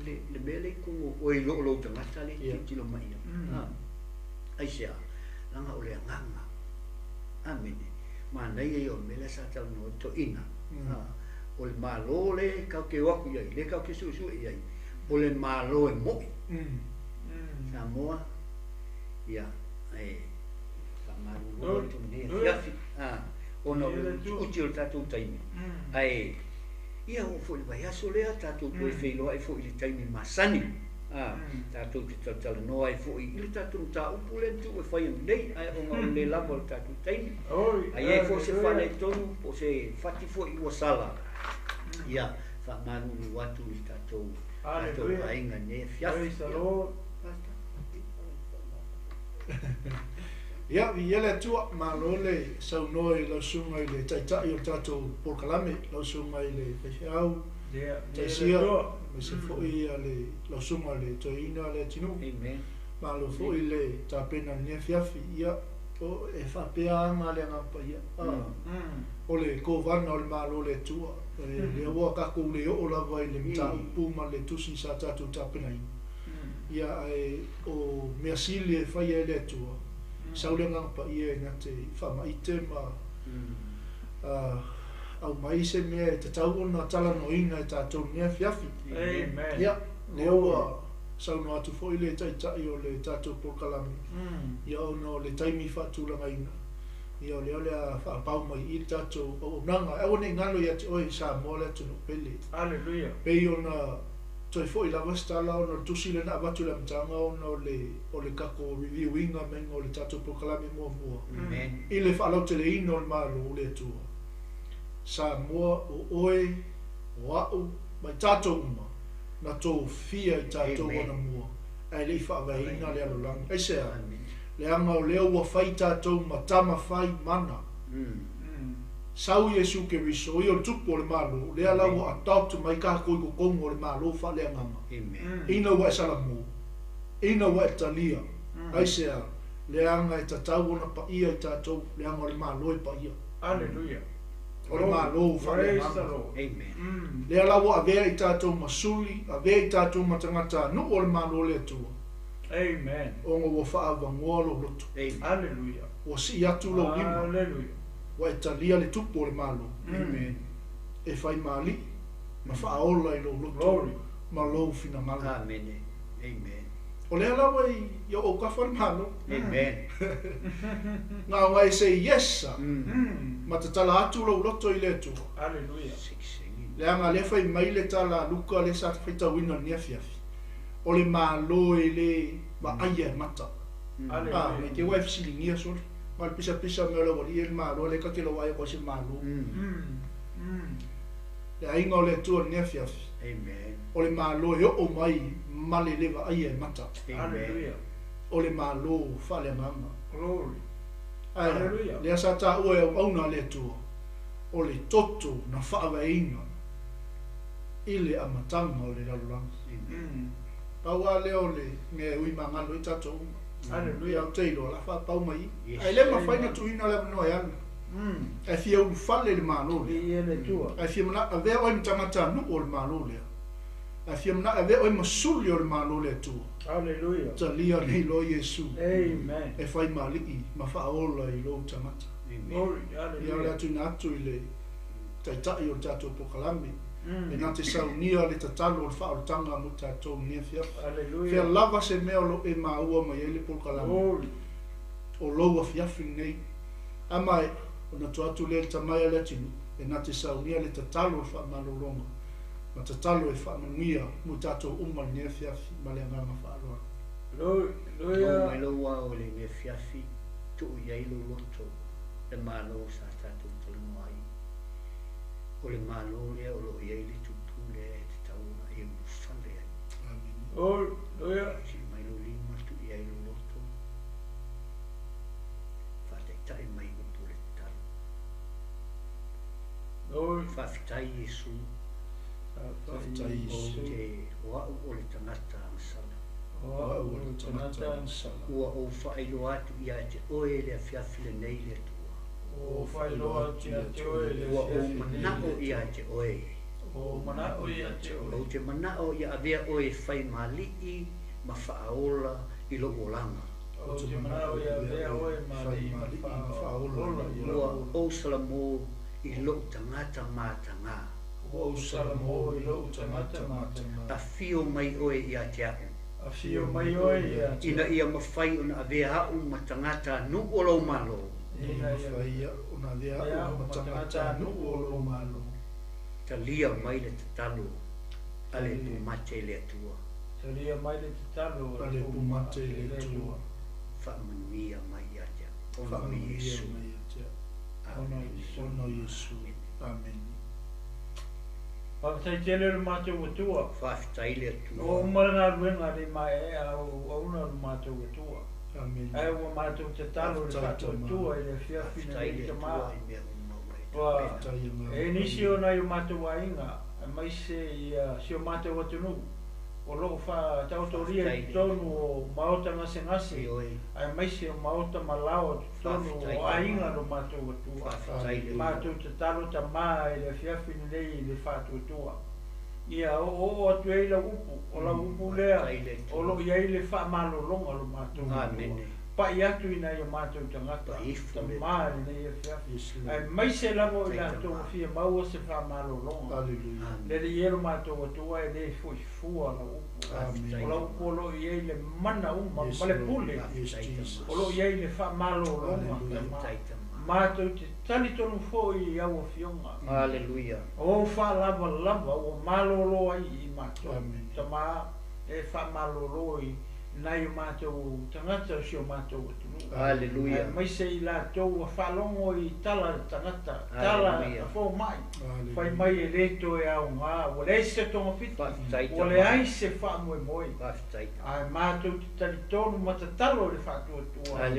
le, le mea le i totonu o oe i loo lou tagata le tilotilo mai ia. Ah, aisea, leaga o le agaga. Amene. Manaia ia o le mea lea sa talanoa ai toeaina. Ah, o le malo le tatou te o atu i ai, le tatou te suesue i ai, o le malo e mo'i. Samoa, ia, e faamalulu atu lenei afiafi. Ah, ona o le utiuti o le tatou taimi. Ae, ia oo foi i le vaiaso lea, tatou toe feiloai foi i le taimi masani. Ah, tatou te talatalanoa ai foi i le tatou mataupu lea na tuu e fai ananei, ae ona o le le lava o le tatou taimi. Oi. Ae i ai foi se faaletonu po o se fati foi ua sala. Ia, faamalulu atu i le tatou tatou Hallelujah. aiga i lenei afiafi. Praise the Ia. Lord. Ia, viia le Atua, malo le saunoa i lau susuga i le taitai o le tatou polokalame, lau susuga i le faifeau, Ia, taisia, le Atua. aemaise foi ia le lau susuga i le toeaina le atunuu. Amen. Malo foi le tapena i lenei afiafi, ia, o e faapea aga le agaga paia. Ah, o le kovana o le malo o le Atua, e lea ua tatou le oo lava i le mataupu ma le tusi sa tatou tapenaina. Ia, ae o mea sili e faia e le Atua, sau le agaga paia e na te faamaite ma aumai se mea e tatau ona talanoaina e tatou i lenei afiafi. Amen. Ia, lea ua saunoa atu foi le taitai o le tatou polokalame. Ia, ona o le taimi faatulagaina. Ia, o lea o le a faapau mai i le tatou auaunaga. Aua ne i galo ia te oe Samoa le atunuu pele. Hallelujah. Pei ona toe foi lava se tala ona o le tusi lea na avatu i le amataga ona o le o le tatou reviewinga maiga o le tatou polokalame muamua. Amen. I le faalauteleina o le malo o le Atua. Samoa o oe, o a'u, mai tatou uma, na tofia i tatou Amen. ona mua, ae le i faavaeina le lalolagi. Aisea, Amen. leaga o lea ua fai tatou ma tama fai mana. Sau Iesu Keriso, ia o le tupu o le malo, lea la ua adopt mai kākou i totonu o le malo faaleagaga. Amen. Ina ua e salamu, ina ua e talia, aisea, leaga e tatau ona paia i tatou, leaga o le malo e paia. Hallelujah. O le malo Praise the faaleagaga. Lord. Amen. Lea la ua avea i tatou ma suli, avea i tatou ma tagata nuu o le malo o le Atua. Amen. Ona ua faavagoa lou loto. Amen. Hallelujah. Ua sii atu lou lima, Hallelujah. ua e talia le tupu o le malo. Amen. E faimāliʻi ma faaola i lou loto ma lou finagalo. Amene. Amen. O lea lava i i ou autafa le Malo. Amen. Na ona e say yes ma tatala atu lou loto i le Atua. Aleluia. Leaga lea fai mai le tala a Luka lea sa faitauina i lenei afiafi, o le Malo e le vaaia e mata. A, nei te ua e fesiligia sole. Ma o le pisapisa mea o le aualii e le Malo, lea ta te lau vaai atu ai se Malo. Le aiga o le Atua i lenei afiafi, o le Malo e oo mai ma le le vaaia e mata. O le Malo faaleagaga. Ae a? Lea sa taua e auauna a le Atua, o le toto na faavaeina i le amataga o le lalolagi. Pau lava lea o le mea e ui magalo ai tatou uma. Ia ou te iloa o le a faapau mai i i. Ae le mafai ona tuuina le avanoa e alu. Ae fia ulufale i le Malo lea. Ae fia manao avea oe ma tagatanuu o le Malo lea. Ae fia manao avea oe ma suli o le Malo o le Atua. Talia nei loa Iesu e fai ma alii ma faaola i lou tagata. Ia o le a tuuina atu i le Taitai o le tatou polokalame e na te saunia le tatalo o le faaolataga mo tatou i lenei afiafi. Fea lava se mea o lo o e maua mai ai le polokalame o lou afiafi lenei. A maea, ona tua atu lea i le tamai a le atunuu e na te saunia le tatalo o le faamalologa ma tatalo e faamanuia mo tatou uma i lenei afiafi ma le agaga faaaloalo. Maua mai lou ao i lenei afiafi, tuu i ai lou loto le Malo sa tatou talanoa ai. O le Malo lea o lo o i ai le tupu lea e tatau ona e ulufale ai. Sii mai lou lima, tuu i ai lou loto, faataitai mai upu o le tatalo. Faafetai Iesu, ou te, o au o le tagata agasala. Ua ou faailoa atu ia te oe le afiafi lenei le Atua. Ua ou manao ia te oe. Ou te manao ia avea oe e fai ma alii ma faaola i lou olaga. Ua ou salamo i lou tagata mataga. Afio mai oe ia te a'u. Ina ia mafai ona avea a'u ma tagatanuu o lou Malo. Talia mai le tatalo a le pumate i le Atua. Faamanuia mai ia te a'u. Ona o Iesu. Amene. Faafetai tele lo matou Atua. Faafetai le Atua. Ua uma le galuega le maeaea a o auauna lo matou Atua. Ae ua matou tatalo i le faatuatua i le afiafi lenei tama. Ua e i ai nisi o nai o matou aiga aemaise ia si o matou atunuu o lo o faataotolia i totonu o maota gasegase aemaise o maota malao i totonu o aiga lo matou Atua. Matou tatalo tama i le afiafi lenei i le faatuatua. Ia oooo atu ai lau upu, o lau upu lea o lo o i ai le faamalologa o lo matou Atua. Pai atu i nai o matou tagata, tama i lenei afiafi, aemaise lava o i latou ua fia maua se faamalologa. Le Alii e lo matou Atua e le foi fua lau upu. O lau upu o lo o i ai le mana uma ma le pule, o lo o i ai le faamalologa, tama. Matou te talitonu foi i au afioga. O ou faalavalava ua malolo ai i matou, tama e faamalolo i nai o matou tagata o si o matou atunuu. Aemaise i latou ua faalogo i tala a le tagata, tala a fomai, fai mai e le toe aoga, ua leai se togafiti, ua leai se faamoemoe. Ae matou te talitonu ma tatalo i le faatuatua,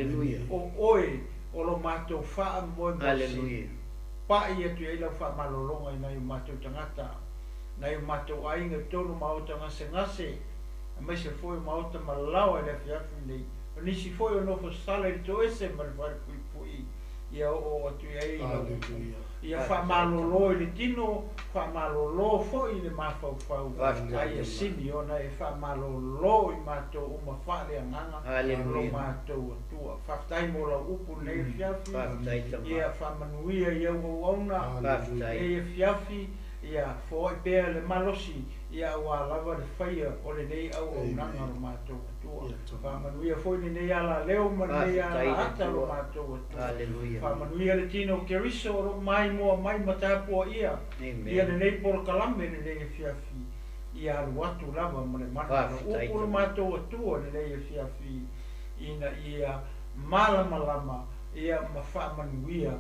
o oe o lo matou faamoemoe sili. Pai atu i ai lau faamalologa i nai o matou tagata, nai o matou aiga i totonu o maota gasegase, aemaise foi o maota malao i le afiafi lenei. O nisi foi o nofo sala i le toese ma le falepuipui. Ia oo atu i ai lau upu. Ia faamalolo i le tino, faamalolo foi i le mafaufau, a ia sili ona e faamalolo i matou uma faaleagaga lo matou Atua. Faafetai mo lau upu i lenei afiafi. Ia faamanuia i au auauna lenei afiafi, ia foai pea le malosi, ia aua lava le faia o lenei auaunaga lo matou Atua. Faamanuia foi lenei alaleo ma lenei alaata lo matou Atua. Faamanuia le tino o Keriso o loo maimoa mai ma tapuaia ia lenei polokalame lenei afiafi, ia alu atu lava ma le mana o le upu lo matou Atua lenei afiafi, ina ia malamalama ia ma faamanuia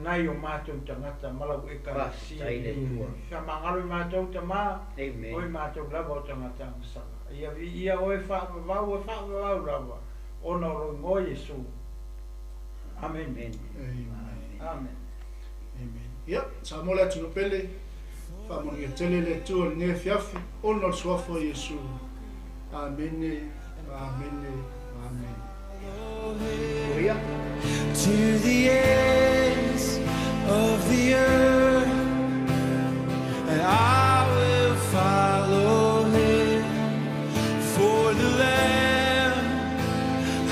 nai o matou tagata ma lau Ekalesia lenei afiafi. Faamagalo i matou tama, o i matou lava o tagata agasala. Ia viia oe faavavau e faavavau lava, ona o lou igoa Iesu. Amene. Amen. Amen. Ia, Samoa le atunuu pele, faamanuia tele le Atua i lenei afiafi, ona o le suafa o Iesu. Amene, amene, amene. Ia. To the ends of the earth, and I will follow him, for the Lamb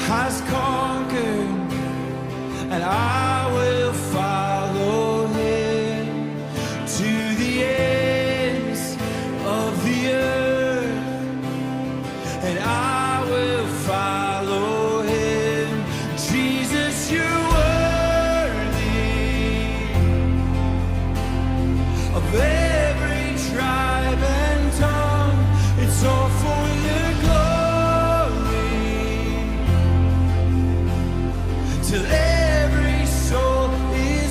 has conquered, and I will follow him to the ends of the earth, and I will follow him. Jesus, you're worthy of every tribe and tongue. It's all for your glory, till every soul is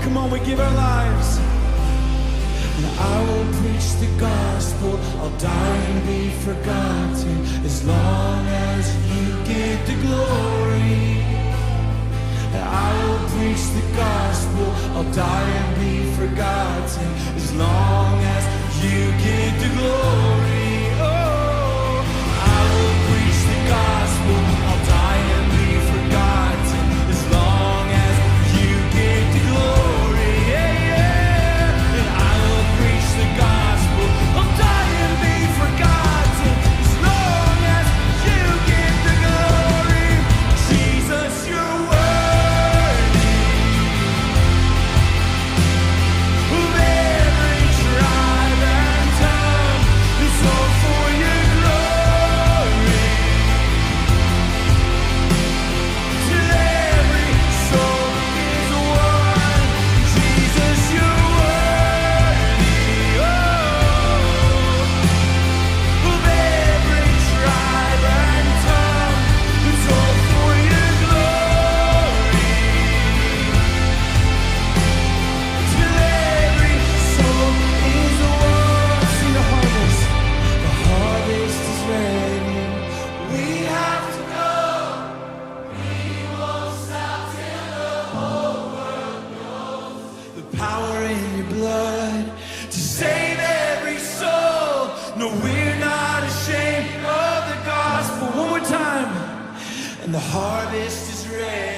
Come on, we give our lives. And I will preach the gospel. I'll die and be forgotten as long as you get the glory. And I will preach the gospel. I'll die and be forgotten as long as you get the glory. Oh, I will preach the gospel. I'll die and be forgotten as long as you get the glory. Yeah, yeah. And I will preach the gospel. I'll die and be forgotten as long as you get the glory. Jesus, you're worthy of every tribe and tongue. It's all for your glory. Till every soul is one. Jesus, you're worthy. Oh, of every tribe and tongue. It's all for your glory. Till every soul is one. See the harvest. The harvest is ready. We have to go. We won't stop till the whole world knows the power in your blood to save every soul. No, we're not ashamed of the gospel. One more time. And the harvest is ready.